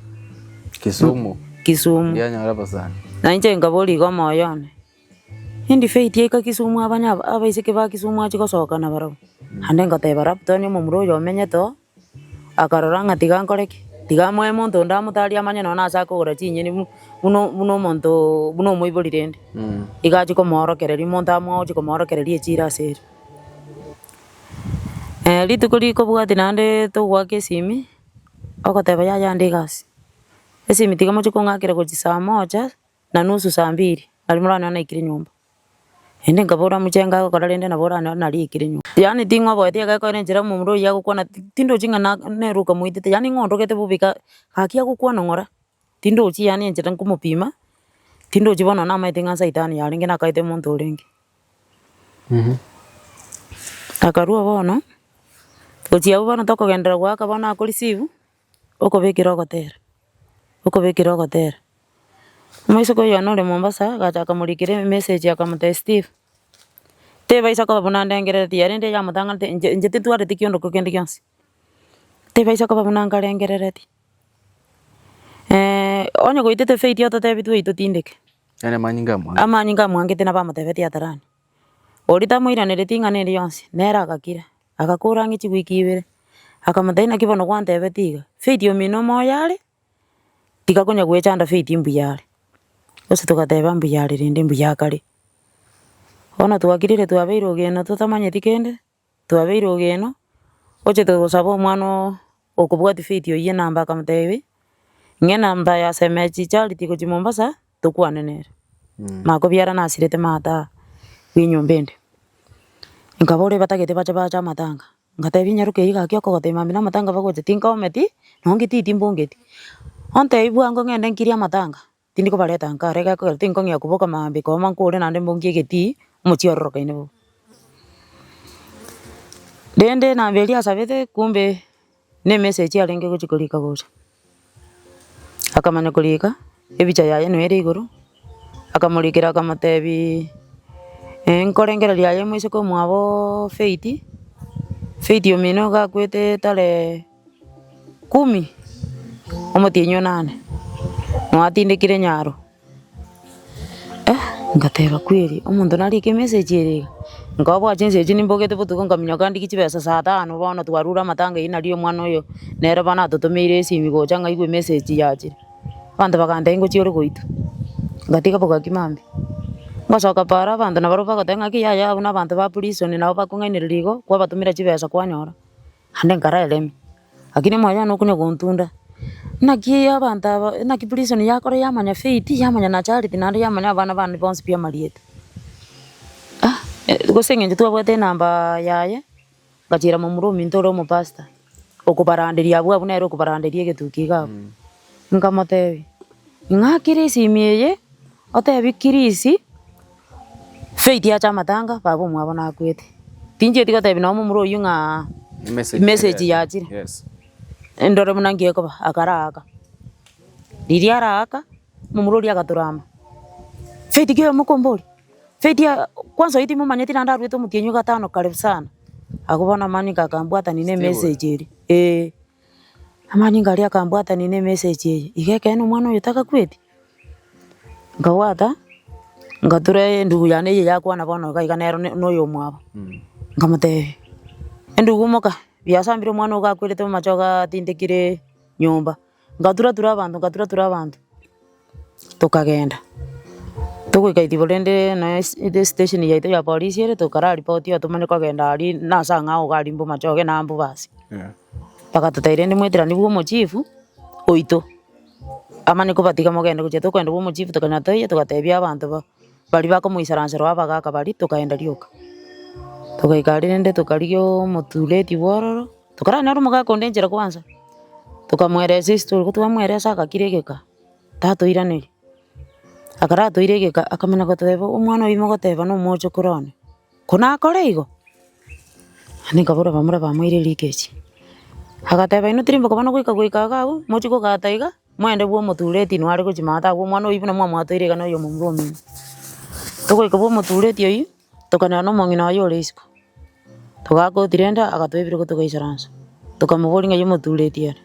Kisumu. Kisumu. Ndianyora abasani. Na inche nkaboria iga omoyo one, indi Faith aika Kisumu abanye aba abaiseke ba Kisumu achie gosoka nabarabwo? Naende ngateba labda onye omomura oyo omenyete oo. Akarora ng'a tiga nkore ki? Tiga amoe monto onde amotarie amanye nonya nase akogora chinyeni bu buna buna omontoo buna omoibori rende. Iga achie komoorokereria omonto amoe ochie komoorokereria echiro ase ere. Rituko rikobwatia naende togoaka esimi, ogoteba yaya ande egasi, esimi tiga mochie kong'akera gochia saa moja na nusu saa mbiri, nario moranyore naikire nyomba. Naende nkabora mochengo agokora rende nabo oranyore nariikire nyuma. Yaani ting'oboeti egekogera enchera omomura oyio agokwana tindochi ng'a na nere okamoitete yaani ng'a ondogete bobe iga gaki agokwana ng'ora, tindochi yaani enchera nkomopima, tindochi bono namaete ng'a saitani yarenge nakaete omonto orenge. Akarua bono, gochia abwo bono tokogenderera goaka bono akoreceive, okobekera ogotera, okobekera ogotera. Omoiseke oyio one ore Mombasa agacha akamorikera emessage akamotebia Steve, tebaisa koba buna ndengerereti yarende yamotang'anete inche inche titwareti kiondoku kende gionsi, tebaisa koba buna nkarengerereti onye goitete faith ototebi twaito tindeke. Yaani amanyinga amwangete. Amanyinga amwangete nabo amotebetie atarani. Oria tamoiranereti ing'ana eria yonsi, nere agakira, agakora ang'e chiwiki ibere, akamotebia naki bono gwantebetie iga, faith omino omoyo are. Tiga konya gwechanda faith mbuya are, gose togateba mbuya are rende mbuya akare. Bono twakirire twabeire ogeno totamanyeti kende, twabeire ogeno, ochete gosaba omwana oo okobwatia faith oywo enamba akamotebia, ng'a enamba ya Semechi Charity gochia Mombasa, tokwane nere. Makobiara nasirete maata bwa enyomba ende. Nkaboria batagete bache bache amatanga. Ngatebia nyaroke eyio gaki okogotebia mambia na amatanga bagocha tinkaometi, nonye ngetiti mbongeti. Ontebia bwango ng'ende nkirie amatanga, tindi kobareta nka are gekogera tinkong'ea koboka mambia kooma nkore naende mbongie egetii, omochie ororokaine bobe. Rende namba eria asabete kumbe na emessage arenge gochia korika gocha. Akamanya korika, ebicha yaye noyo ere igoro, akamorikera akamotebiiii nkorengereria aye moiseke omwabo Faith, Faith omino iga akwete tarehe kumi, omotienyi onane, mwatindekire nyaro. Ngateba kweri, omonto narike emessage ere iga, nkabwaa chinsa echio nimbogete botuko nkaminyoka ndigie chibesa saa tano bono twarure amatanga eywo nario omwana oyo nere bono atotomeire esimi gocha ng'a aigwe emessage yachire. Abanto bagantebia ngochia ore goitwa, ngatiga bogaki mambia. Ngosoka para abanto nabarobwo bagoteba ng'aki yaya abwo na abanto ba prison nabo bakong'ainereria igo, kwabatomera chibesa kwanyora. Naende nkareremia, lakini omoyo one okonya gontunda, naki abanto aba naki prison yakora yamanya faith, yamanya na charity naende yamanya abana bane bonsi pi amarieta. Ah gose eng'encho twabwate enamba yaye, ngachiera momura ominto ore omopastor, okobaranderia abwo abwo nere okobaranderia egetuki iga abwo. Nkamotebia, ng'akere esimi eye, otebie Chris. Faith ache amatanga, baba omwabo nakwete. Tinchieti gotebi nonye momura oyio ng'a message yachire, ndore buna nki ekoba, akaraaka. Riria araaka, momura oria agaturama, Faith ki oyomo okomboria? Faith kwanza oyio timomanyeti naende arwete omotienyi o gatano kare sana, agwo bono amanyinga akambwatania na emessage eria, eh. Amanyinga aria akambwatania na emessage eye, iga ekeene omwana oyo tagakweti? Nkabwata, ngatura endugu yane eye yakwana bono iga iga nero na oyomwabo, nkamotebia, endugu moka, biasambire omwana ogo gakwerete amache igaa atindekire nyomba, ngatura tura abanto ngatura tura abanto. Tokagenda, togoika itibo rende nonya estation yaito ya polisi ere tokara ripoti oo tomanye kogenda aria nase ang'ao iga aria mbomachoge na ambu basi. Bagatotebia rende mweteranie bwa omochifu oito, amanye kobatiga mogende gochia tokogenda bwa omochifu tokanyora toiyo togatebia abanto ba baria bakomoisaransera abagaka baria tokaenda rioka. Togaika aria rende tokarigia omotureti bwa ororo, tokaranyora omogaka onde enchera kwanza, tokamoeresa estory, ko twamoeresa agakira egeka. Tatoiraneria, akaratoira egeka akamanya goteba omwana oyio mogoteba na omochokoro one, ko nakore igo? Naende nkabora bamura bamoire rikechi. Agateba inwe tirimboka bono goika goika iga abwo, mochie kogata iga, moende bwa omotureti inwe are gochia maate abwo omwana oyio buna mwamwatoire iga na oyo omomura omino. Togoika bwa omotureti oyio, tokanyora na omong'ina oye ore isiko, togaka rende agatoa ebirogo togaisaransa, tokamoboria ng'ai omotureti ere.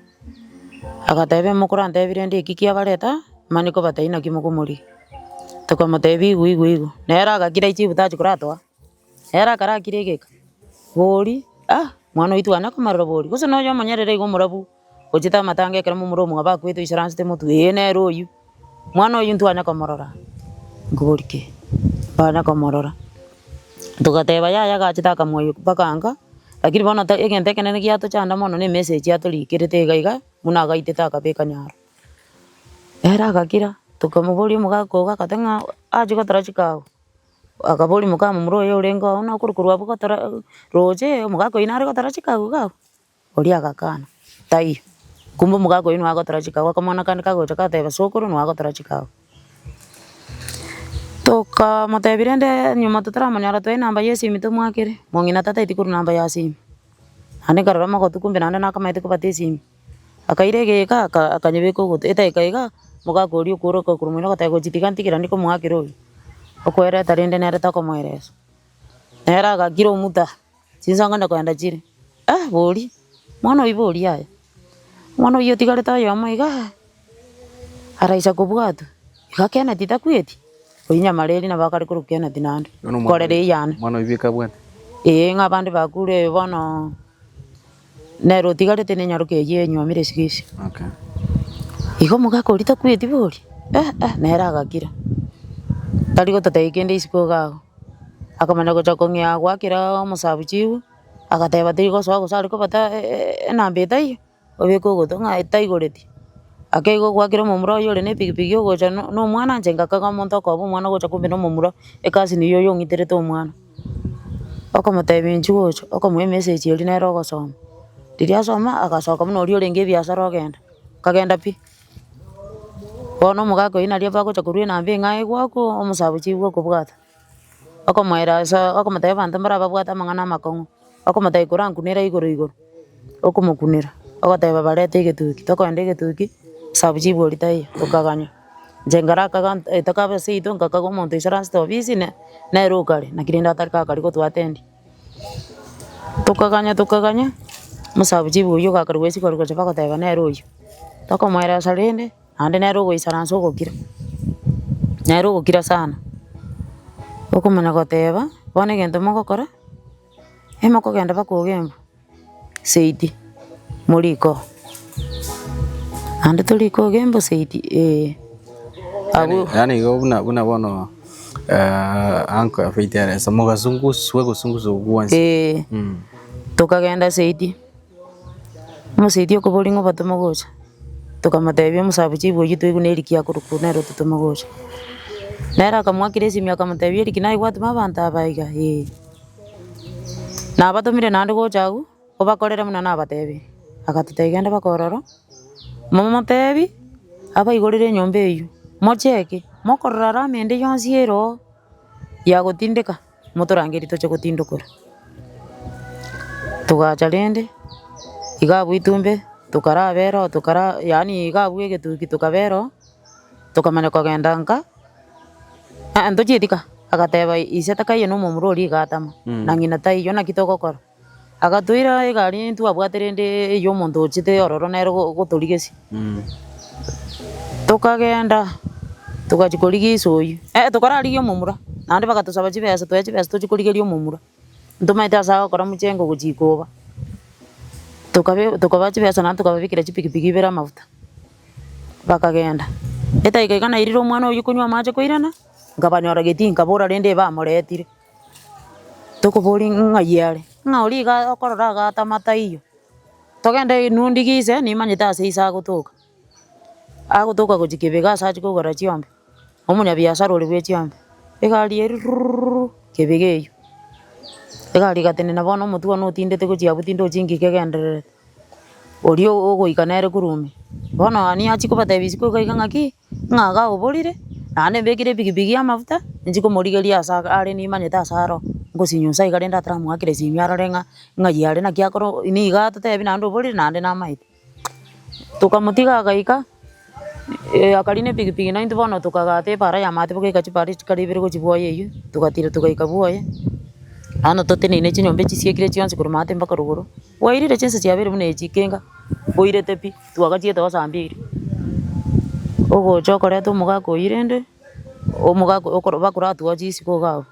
Agateba emokorantebie rende eki kiabareta aa, mani kobatebia naki mokomorigia. Tokamotebia igwe igwe igwe, nere agakira echibu tachi koratoa, ere akarakire egeka, bori ah mwana oito twana komarora bori, gose nonya omonyerere iga omorabu ochete amatanga ekero momura omwabo akwete oisaransete motwe, ee nere oyio, mwana oyio ntwanya komorora, nkobori ki, ntwanya komorora. Togateba yaya gachete akamoyia mpaka nka. Lakini bono ta egento ekenene giatochanda mono na emessage atorikerete iga iga, buna agaitete akabeka nyaro. Ere agakira, tokamoboria omogaka ogo agateba ng'a achie gotora chikawa, akaboria moka momura oye orenge oo buna okorwa korwa abwo gotora roche omogaka oyio nare gotora chikawa iga abwo? Oria agakana, taiyo. Kumbe omogaka oyio nigo agotora chikawa, akamwana kande kagocha gateba sokoro nigo agotora chikawa. Tokamotebia rende nyuma totaramonyora toe enamba ya esimi tomoakere, mong'ina tataeti korwa namba ya simu. Naende nkarora mogotu kumbe naende nakamaete kobata esimi, akaira egeka aka akanyebeka ogoto edageka iga, omogaka oria okoroka korwa moino ogoteba gochi tiga ntigera ndikomoakera oyio, okoereta rende nere tokomoeresa. Nere agakira omuta. Chinsonga ndakogenda chire, ah boria, mwana oyio boria aye, omwana oyio otigarete oyomo igaa, araisa kobwatwa, iga Kenneth takweti, oyio nyamareri nabo akare korokwa Kenneth naende, Bono omwana korera oyio- eyane. Omwana oyio bweka abwate. Eeh ng'a abande bakure bono, nere otigarete na enyaroka eyio enywomire isiko ase. Okay. Igo omogaka oria takweti bori, eh eh nere agakira, tari gototebia kende isiko iga abwo. Akamanya gocha kong'ea goakera omosabu chibu, agateba teri gosoa gose are kobata enamba etaiyo, obeke ogoto ng'a taigoreti. Ake igo goakera omomura oyio ore na epikipiki ogocha na na omwana inche ngakaga omonto okoba omwana ogocha kumbe na omomura, ekasini eywo oyo ong'iterete omwana. Okomotebia inchuo gocha, okomoa emessage eria nere ogosoma, riria asoma agasoka buna oria orenge ebiasara ogenda, akagenda pi. Bono omogaka oyio nario bagocha korwa enamba eng'ao egwakwa omosabu chibu okobwata, okomoeresa okomotebia abanto mbare ababwate amang'ana amakong'u, okomotebia korankunere igoro igoro, okomokunera, ogoteba barete egetuki, tokoenda egetuki, omosabu chibu oria taiyo, tokaganya. Inche nkarakaga etakabe seito nkakaga omonto oisaransete ofisi ne nere okare, naki rende atari gakari gotwatendia. Tokaganya tokaganya, omosabu chibu oyio ogakora goesia korwa gocha bagoteba nere oyio. Tokomoeresa rende, naende nere ogoisaransa ogokira, nere ogokira sana, okomanya goteba, bono egento mogokora, emokogenda mpaka ogembu. Seiti, moriko. Naende toriko ogembo seiti eh. Abwo. Yaani igo buna buna bono uncle Faith aresa mogazunguswa gozunguswa gwonsi. Eh, tokagenda seiti, omoseiti okoboria ng'a obatome gocha, tokamotebia omosabu chibu oyio toigwe na eriki akorokwa nere ototome gocha. Nere akamoakera esimi akamotebia eriki naye gwatoma abanto aba iga eh. Nabatomire naende gocha agwo, obakorere buna nabatebirie. Agatotebia genda baka ororo, momotebi abaigorere enyomba eywo, mocheke, mokorora rama ende yonsi ere oo, yagotindeka, motorangerie toche gotindokora. Togacha rende, iga abwo itumbe, tokarabera oo tokara yaani iga abwo egetuki tokabera oo, tokamanya kogenda nka. Aa ntochieti ka. Agateba, Ise takaiyo na omomura oria iga atama, na ng'ina taiyo, naki togokora? Agatoira egari ntwabwate rende eyio omonto ochete ororo nere gotorigesia. Tokagenda, togachia korigia ise oyio, eh tokararigia omomura, naende bagatosaba chibesa, twaewa chibesa tochie korigeria omomura. Ntomaete ase agokora mochengo gochia ikoba, tokabe tokabaa chibesa naende tokababekera chipikipiki ibere amafuta, bakagenda. Edaika iga nairire omwana oyio konywa amache koirana, nkabanyora getii nkabora rende bamoretire. Tokoboria ng'ai are, ng'a oria iga okorora agatama taiyo, togende inwe ndigie ise nimanyete ase ise agotoka, agotoka gochia kebega ase achia kogora chiombe, omonyabiasara oria bwe chiombe, egari eria rurururu kebega eywo, egari egatenena bono omotwe one otindete gochia abwo tindochi nki kegendererete, oria ogoika nere korwa ime, bono ania achia kobatebia isiko iga iga ng'aki. Ng'a iga oborire, naende mbekire epikipiki y'amafuta, inche komorigeria ase are nimanyete ase aro, ngosinyusa iga rende ataramoakera esimi arore ng'a ng'ai are naki akoro nigo atotebi naende oborire naende namaete. Tokamotiga agaika, akarina epikipiki naintwe bono tokagata epara ya maate boka chipara chikare ibere gochia bwoye eywo, togatira togaika bwoye, bono toteneine chinyomba echisiekire chionsi korwa maate mpaka rogoro, bwairire chinsa chiabeire buna echi kenga, boirete pi. Twagachiete gosambia ogocha okoreta omogaka oyio rende, omogaka okoro bakoratwa chisiko iga abwo.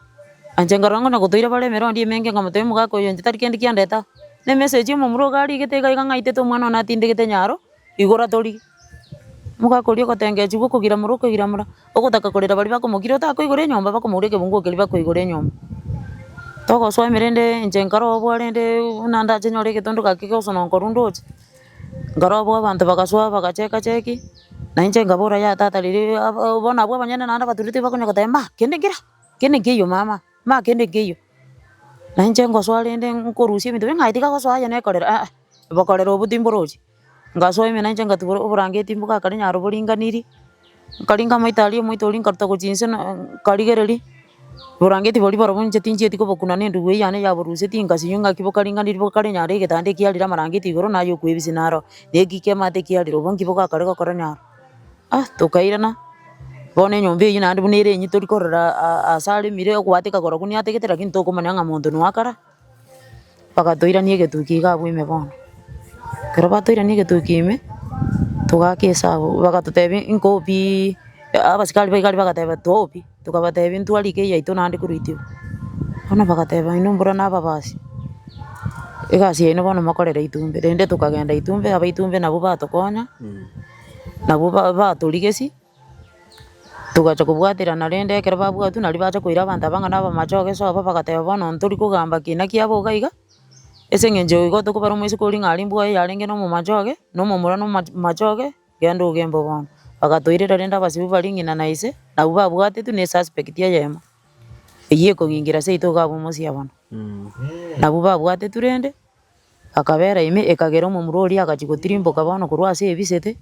Inche nkarora ng'a nagotoire bare emerondi emenge nkamotebia omogaka oyo inche tari kende kiandeta aa, na emessage ya omomura iga arigete iga iga ng'aitete omwana one atindegete nyaro, igora torigie. Omogaka oria ogotengechiwa okogiramora okogiramora, ogotaka korera baria bakomokira otakoigora enyomba bakomoura ekebunguo keria bakoigora enyomba. Togosoa ime rende inche nkarobua rende buna ndache nyore egetondo gaki gosona nkorwa ndoche. Nkarobua abanto bagasoa bagacheka cheki, na inche nkabora yaya tata riria aba bono abwo abanyene naende abatureti bakonya goteba ma kende nkera, kende nkeiyo mama, ma kende nkeiyo. Na inche ngosoa rende nkorusia ebinto biria ng'a tiga gosoa aye nekorera aa, bokorera obwo timborochi. Ngasoa ime nainche ngatubora oborangeti mbogakare nyaro boringanirie, nkaringa amaito aria omoito oria nkaruta gochia inse na nkarigereria. Borangeti boria barobwo inche tinchieti kobokuna na endugu eyio yane yaborusetie nkasinywa ng'aki bokaringanirie bokare nyaro egetanda ekiarire amarangeti igoro naye okwebisia naro, na ekiki ki'amato ekiarire obo nki bogakare gokora nyaro. Ah tokairana, bono enyomba eyio naende buna ere enyia tori korora aa ase aremire okobwateka korokwo niategete lakini tokomanya ng'a monto noakara. Bagatoirania egetuki iga abwo ime bono. Ekero batoirania egetuki ime, togaaka esabu bagatotebia nkopi abasikari ba iga aria bagateba topi, tokabatebia ntwarike eyaito naende korwa itibo. Bono bagateba inwe mbura na ababasi, egasi yaino bono mokorere itumbe, rende tokagenda itumbe, abaitumbe nabwo batokonya, nabwo ba batorigesia. Togacha kobwaterana rende ekero babwatwa nario bacha koira abanto aba ng'a nabamachoge sobo bagateba bono ntori kogamba kina kiabo iga iga, ase eng'encho igo tokobara omoiseke oria ng'a aria mbwaye yarenge na omomachoge, na omomura na oma machoge, genda ogembe bono. Bagatoirera rende abasibe baria ng'ina na ise, nabwo babwatetwe na esuspect eyemo, eywo ekong'ingira seito iga abwo omosia bono. Nabwo babwatetwe rende. Akabera ime, ekagera omomura oria agachia gotirimboka bono korwa ase ebisete,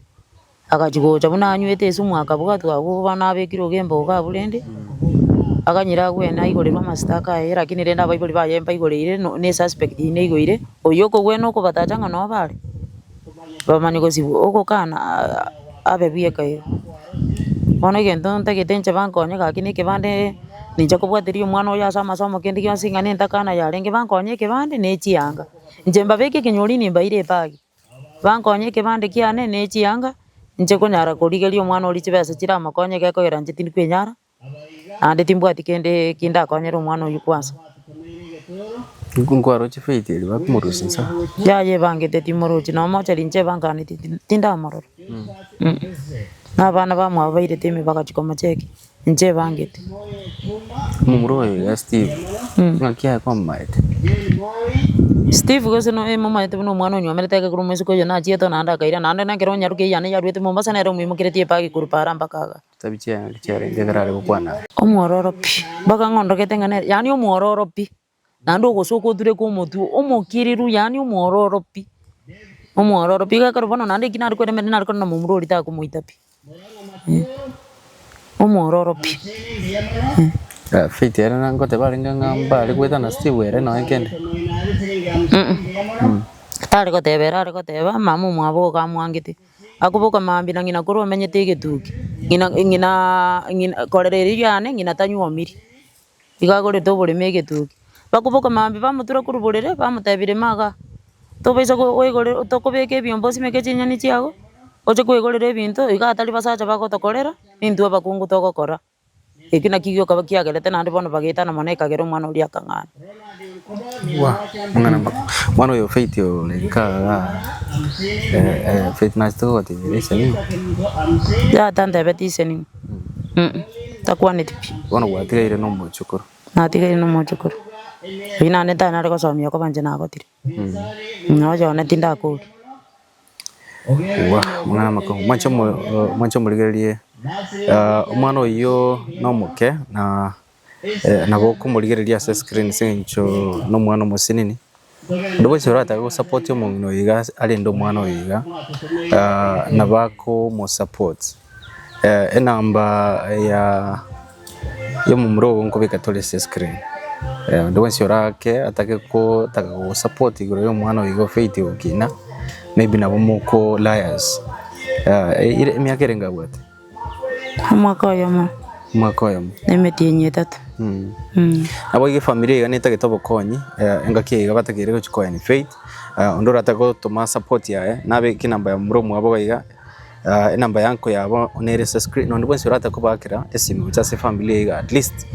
agachia gocha buna anywete esumu akabwatwa abwo bono abekire ogembe iga abwo rende, aganyire agwene aigorerwe amasitaka aye lakini rende abaibori baye mbaigoreire no na esuspect eyio neigoire, oyio okogwena okobatacha ng'a noo bare, bamanye gosibwa, ogokana abe bweka igo. Bono egento ntagete inche bankonye gaki na ekebande. Ninche kobwateria omwana oyo ase amasomo kende gionsi ng'a nentakana yarenge bankonye ekebande ne chianga. Inche mbabeke ekenyori nimbaire ebagi, bankonye ekebande kiane ne chianga, inche konyara korigeria omwana oria chibesa chiramokonye gekogera inche tindi kwenyara, naende timbwati kende ki ndakonyere omwana oywo kwansa. Nkwaroche faith eria bakomorusia inse aa? Yaya ebangete timorochi nomocheri inche ebanganeti tindamorora na abana bamwabo bairete ime bagachia komocheki. Inche ebangete. Omomura oyo iga Steve, ng'aki aye kwamomanyete? Steve gose no emomaete buna omwana onywomerete agakora omoiseke oyo nachiete naende akaira naende na ekero onyaroke eyane yaruete Mombasa nere omoimokeretie ebagi korwa para mpaka igaa. Chitabi chiaye ng'aki chiarenge ekero are gokwana aye? Omwororo pi, mpaka ng'ondogete ng'a nere yaani omwororo pi, naende ogosoka otureke omotwe omokiriru yaani omwororo pi, omwororo pi. Iga ekero bono naende eki nare koeremereria nare korora momura oria takomoita pi, omwororo pi. Faith ere nangoteba arenge ng'a mbare goetana Steve ere nonya kende. Tari goteba ere are goteba mama omwabo iga amwangete, akoboka mambia na ng'ina korwa omenyete egetuki, ng'ina ng'inaa ng'ina korera erio yane ng'ina tanywomirie. Igo agorete oboremo egetugi. Bakoboka mambia bamotura korwa borere, bamotebia rema igaa, tobaisa koigorera tokobeka ebiombe osimeke chinyeni chiago, oche koigorera ebinto, iga atari basacha bagotokorera, nintwe abakungu togokora. Ekio nakio giokaba kiagerete naende bono bagaetana mono ekagera omwana oria akang'ana. Mwana mwana oyo Faith ore nkagaa Faith nachete kogotebia ise ning'o? Yaya tantebeti ise ning'o, takwaneti pi. Bono gwatigaire na omochokoro. Natigaire na omochokoro, oyio naende ntanyare gosomia okoba inche nagotire, nonya one tindakoria. Wa, amang'ana amakong'u. Mwanche omo mwanche omorigererie omwana oyio nomoke na nabo okomorigereria ase escreen ase eng'encho na omwana omosinini. Onde bwensi oratake gosupport omong'ina oyo iga arende omwana oyo iga, nabo akomosupport. Enamba ya yomomura ogo nkobeka tore ase escreen. Onde bwensi orake atake kotaka gogosupport igoro ya omwana oyo iga Faith gokina, maybe nabo moko liars. Emiaka erenge abwate? Omwaka oyomo. Omwaka oyomo. Na emetienyi etato. Nabo iga efamiri iga netagete obokonyi, engaki eye iga batakeire gochia koeni Faith, onde oratake gotoma support yaye, nabeke enamba ya momura omwabo iga iga. Enamba ya uncle yabo nere ase screen, nonde bwensi oratake kobakera esimi gocha ase efamiri eye iga at least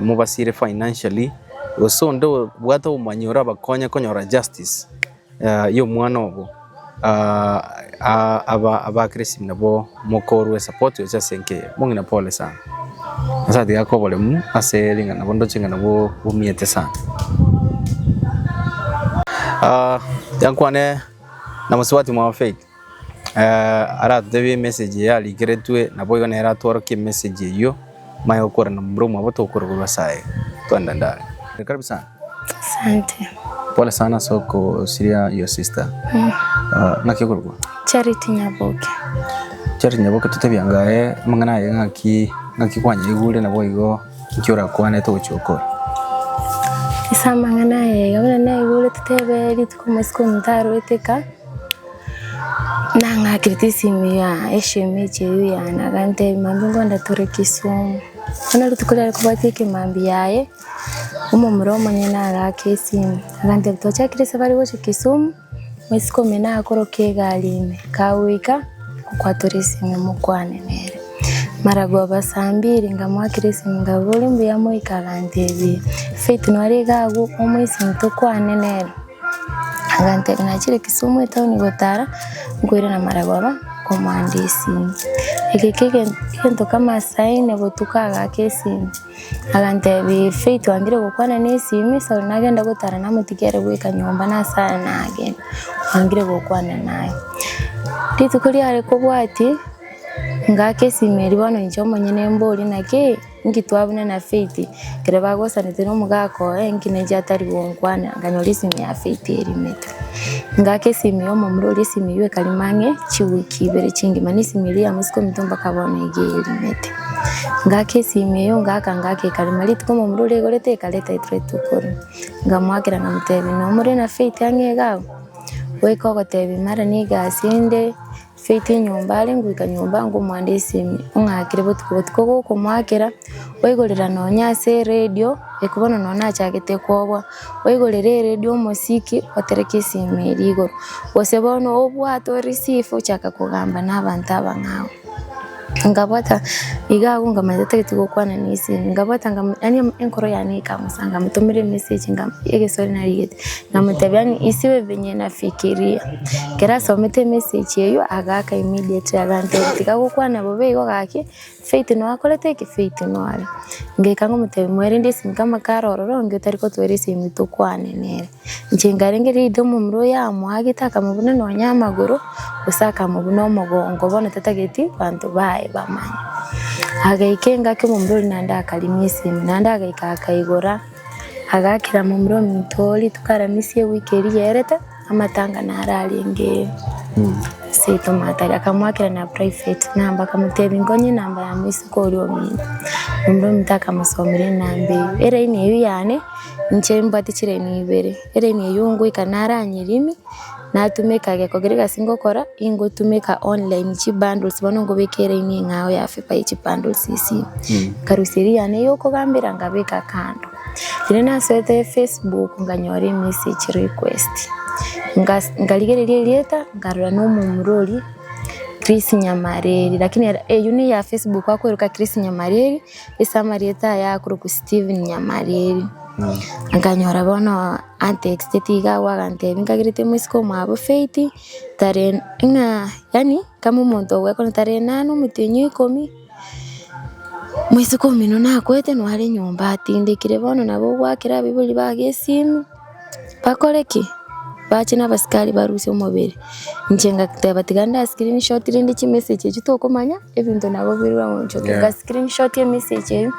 mobasire financially, gose onde obwate obomanyi orabakonye konyora justice ya omwana obo, abakere esimi nabo mokorwa esupport gocha ase enka eye. Mong'ina pole sana, nyasae tiga akoe oboremu ase ring'ana nabo ndoche ng'a nabo bomiete sana. Tiga nkwane na mosubati mwabo Faith. Aratotebie emessage eye arikeretwe, naboigo nere atworokie emessage eyio, manye gokorana momura omwabo togokora korwa ase aye. Twende ndare. Karibu sana. Asante. Pole sana ase okosiria your sister. Ng'aki okorokwa? Charity Nyaboke. Charity Nyaboke totebie anga aye amang'ana aye ng'aki ng'aki kwanyaigure naboigo inki orakwane togochia gokora. Ase amang'ana aya iga buna naigure totebe rituko omosike omonto arwete kaa. Nang'akerete esimu ya eshemeji eywo yane agantebia mambia ngoenda tore Kisumu. Bono rituko riare kobwatia ekemambia yaye, omomura omonyene agaaka esimu, agantebia twachakire esafari gochia Kisumu, moiseke omino akoroka egari ime, kagoika okwatore esimu mokwane nere. Mara goba saa mbiri nkamoakera esimu nkaboria mbuya moika agantebia Faith nore iga agwo omoe esimu tokwane nere. Agantebia nachire Kisumu etaoni gotara, nkoirana maragoba nkomoanda esimu. Eke egento kama saa ine botuko agaaka esimu, agantebia Faith oangire gokwana na esimi ase ore nagenda gotara namotiga ere bweka nyomba nase aye nagenda, oangire gokwana naye. Rituko riare kobwatia, ngaaka esimu eria bono inche omonyene mborie naki. Inki twabuna na Faith? Ekero bagosanete na omogaka oye, inki nenche atari gonkwana? Nkanyora esimu ya Faith erimete. Ngaka esimu ya omomura oria esimu eywo ekarima ang'e chiwiki ibere chingima, na esimu eria ya mosike ominto mpaka bono iga erimete. Ngaka esimu eywo ngaka ngaka ekarima, rituko omomura oria aigorete ekareta rituko rimo. Nkamoakera nkamotebia nomore na Faith ang'e iga abwo? Goika ogotebia mara na egasi ende. Faith enyomba are ngoika nyomba ngomwande esimi, ong'akere botuko botuko gokomoakera, oigorera nonya ase eredio, eke bono nonya nachagete kobua, oigorere eredio omosiki otereke esimi eria igoro, gose bono obwate oreceive ochaka kogamba na abanto abang'ao. Nkabwata iga abwo nkamanya tatageti gokwana na esimi, nkabwata nkamo yaani enkoro yane ekamosa nkamotomera emessage nkam egeswahili narigete, nkamotebia yaani isiwe venye nafikiria. Ekero asomete emessage eywo agaaka immediately agantebia tiga gokwana bobe igo gaki, Faith noo akorete eke, Faith noo are. Nkaika nkomotebia mwerende esimi kama kare ororo onge otari kotwera esimi tokwane nere. Inche nkarengereria rinde omomura oyo amoagete akamobuna nonya amagoro, gose akamobuna omogongo, bono tatageti banto baye bamanye. Agaika engaki omomura oria naende akarimia esimi, naende agaika akaigora, agaakera momura ominto rituko aramisia ewiki eria yaerete, amatanga naro arenge seito matari, akamoakera na private number, akamotebia nkonye enamba ya moiseke oria ominto. Momura ominto akamosomera enamba eywo, eraini eywo yane. Inche mbwate chiraini ibere, eraini eyio ngoika naranyerimi. Natumeka gekogera egasi ngokora, ingotumeka online chibundles bono nkobeka eraini eng'ao ya fibre ye chibundles esimi. Nkarusia eria yane ya okogambera nkabeka kando. Riria nasoete facebook nkanyora emessage request, nkas nkarigereria erieta nkarora na omomura oria Chris Nyamareri lakini ere eywo na eya facebook akoeroka Chris Nyamareri. Ase amarieta aye akorokwa Stephen Nyamareri. Nkanyora bono antexteti iga agwo agantebia nkagerete moiseke omwabo Faith tarehe ng'a yaani kama omonto ogwekora tarehe nane omotienyi o ikomi, moiseke omino nakwete nare nyomba atindekire bono nabo ogwakera abaibori bago esimi. Bakore ki? Bache na abasikari barusie omobere. Inche ngateba tiga nda screenshot rende chimessage echio tokomanya ebinto nabo bire oonchoke. Nka screenshot emessage eywo,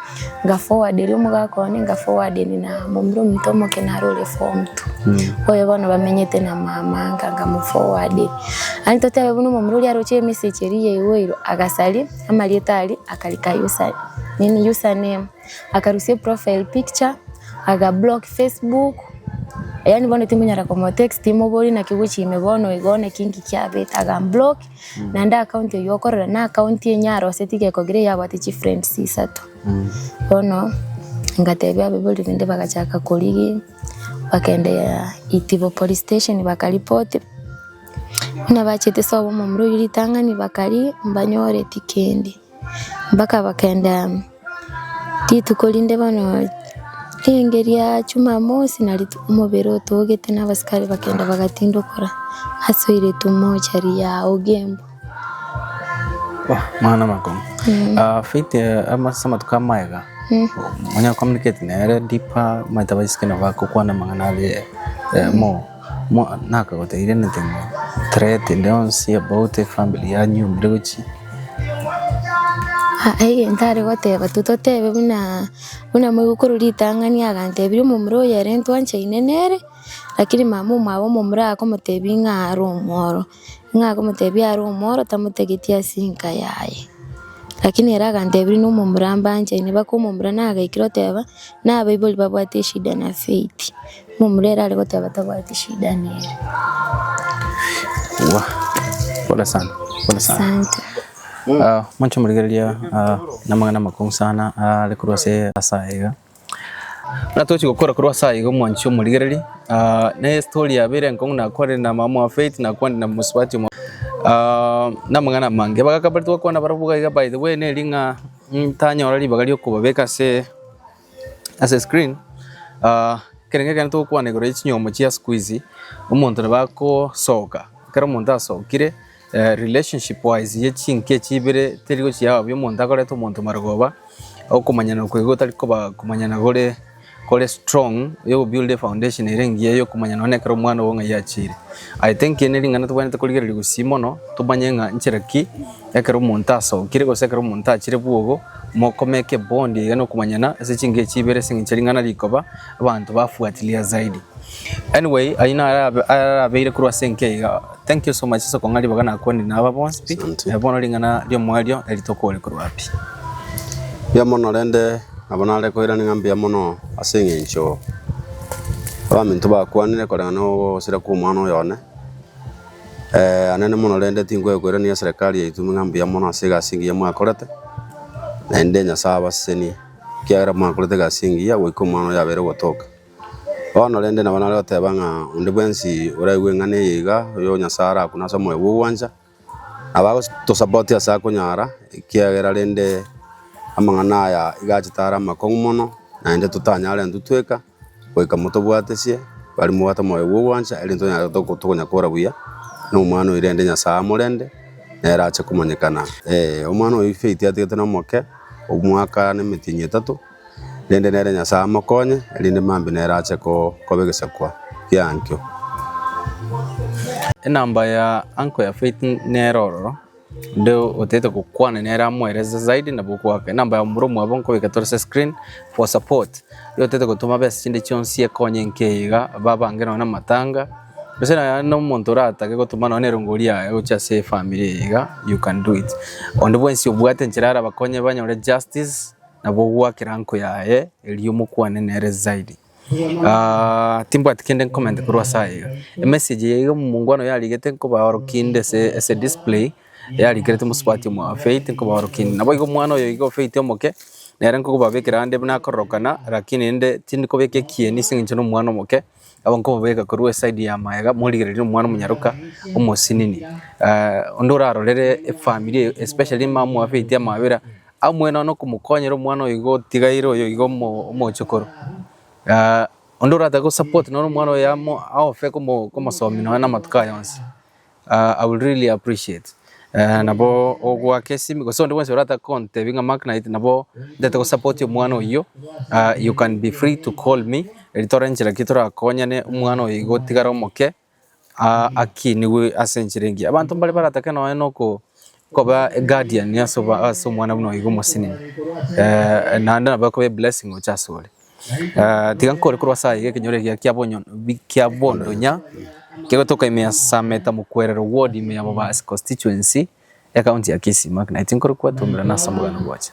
nga forward eria omogaka one, nga forward na momura ominto omoke naro ore form two. Oyo bono bamenyete na mama nka nkamoforwarderi. Yaani totebe buna omomura oria aroche emessage eria yaigoirwe, agasaria amarieta aria akarika user nini username. Akarusia eprofile picture, aga block Facebook, yaani bono tingonyara komotext timoboria naki gochia ime bono igo naki inki kiabete, aga block, naende account eywo okorora na account enye aroseti gekogera eyabwate chifriends isato. Bono, ngatebia abaibori rende bagachaka korigia, bakendea Itibo police station bakaripoti, buna bachete sobo omomura oywo ritang'ani bakaria mbanyoreti kende. Mpaka bakenda rituko rinde bono ringe ria jumamosi nari omobere otogete na abasikari bakenda bagatindokora asoiretwe mochari ya Ogembo. Amang'ana amakong'u. Faith ase amatuko amaega, onye communicate nere deeper, omanyete abaiseke nabo bagokwana amang'ana are more. Nakagotebirie anything threat ende yonsi about efamily yanyuomire gochia. Egento are goteba tototebe buna buna moigokoro ritang'ani agantebirie omomura oyo ere ntwanchaine nere, lakini mama omwabo omomura akomotebia ng'a are omworo, ng'a akomotebia are omworo tamotegetie ase enka yaye. Lakini ere agantebirie na omomura mbanchaine mpaka omomura nagaikire oteba, na abaibori babwate eshida na Faith. Omomura ere are goteba tabwati shida nere. Wah, pole sana, pole sana. Asante. Ah, mwanche omorigereria ah, namang'ana amakong'u sana are korwa ase ase aya iga. Buna tochi gokora korwa ase aya iga omwanchi omorigereria, ah, na estory yabeire enkong'u nakwanire na mama wa Faith, nakwanire na mosubati omo ah, namang'ana amange. Abagaka baria twakwana barabwo iga iga by the way neri ng'a ntanyora ribaga riokobabeka ase. Ase screen, ekerengo ekero togokwana igoro ye chinyomo chia siku hizi, omonto nabo agosoka, ekero omonto asokire relationship wise ye chinka echi ibere teri gochia yaba buya omonto akoreta omonto marogoba, okomanyana okwo igo gotari koba komanyana kore kore strong ya ogobuild efoundation ere engiya ya okomanyana nonye ekero omwana ogo ng'ai achiire. I think eri ne ring'ana tobwenerete korigereria gusii mono, tomanye ng'a nchera ki. Ekero omonto asokire gose ekero omonto achire bwogo, mokomeke ebondi iga nokomanyana ase chingencho ibere ase eng'encho ring'ana rikoba, abanto bafuatilia zaidi. Anyway, ayio naro arabe arabeire korwa ase enka iga. Thank you so much ase okong'a ribaga nakwanire naba bonsi pi, Asante. eh, bono ring'ana riomoerio eri tokore korwa pi. Mbuya mono rende nabo nare koirania ng'a mbuya mono ase eng'encho abaminto bakwanire koreng'ana na ogosira kwa omwana oyo one. Anene mono rende tinkoyokoirania eserekari yaito ng'a mbuya mono ase egasi engiya mwakorete, naende Nyasae abasesenie, ekiagera mwakorete egasi engiya goika omwana oyo abeire ogotoka. Bono rende nabo nare goteba ng'a onde bwensi oraigwe eng'ana eye iga, oyo Nyasae arakune ase omoyo bwa ogwancha, nabo agotosapoti ase akonyara, ekiagera rende amang'ana aya iga achete are amakong'u mono, naende totanyare intwe tweka. Goika motobwatesie, baria mobwate omoyo bw'ogwancha, erinde tonyare tokonyakora buya, na omwana oyio rende Nyasae amorende, nere ache komanyekana. Ee, omwana oyio Faith atigete nomoke, omwaka na emetienyi etato, rende nere Nyasae amokonye, erinde mambia nere ache koba egesakwa kiankio. Enamba ya uncle ya Faith nere ororo. Onde otagete gokwana nere amoerese zaidi nabo okoaka enamba ya momura omwabo nkobeka tore ase screen for support. Riria otagete gotoma besa chinde chionsi ekonye enka eye iga babange nonye na amatanga, gose nonya na omonto oratake gotoma nonye na erongori yaye gochia ase efamiri eye iga you can do it. Onde bwensi obwate enchera arabakonye banyore justice, nabo ogoakera anko yaye erio mokwane nere zaidi. Timbwati kende nkomenta korwa ase aya iga. Emessage eye iga omongwana oyo arigete nkobaorokia inde ase ase display, yarikerete mosubati omwabo Faith nkobaorokia inde. Naboigo omwana oyo iga o Faith omoke, nere nkobabekera ande buna akororokana, lakini rende tindi kobeka ekieni ase eng'encho na omwana omoke, abo nkobabeka korwa eside ya maega morigererie omwana omonyaroka omosinini. Onde orarorere efamiri eye especially mama omwabo Faith amabera, Amo nonya okomokonyera omwana oyo iga otigaire oyo iga omo omochokoro. Onde oratake gosupport nonya omwana oyo amo aofe komo komosomia nonya na amatuko aya onsi, I will really appreciate. Nabo ogoaka esimi gose onde bwensi oratake kontebia ng'a Mark Knight nabo ntagete gosupport omwana oyio, you can be free to call me, erio tore nchera ki torakonyane omwana oyo iga otigare omoke. akinigwe ase enchera engiya. Abanto mbare baratake nonya na oko koba eguardian ase oba ase omwana buna oyo iga omosinini, naende nabo ekoba eblessing gocha asore. Tiga nkore korwa ase ayaiga ekenyoro ekiya kia bonyo bi kia bondonya, kegotoka ime ya Sameta Mokwerero ward ime ya Bobasi constituency, ecounty ya Kisii. Mark Knight nkore kwatumerana ase omogano bwacha.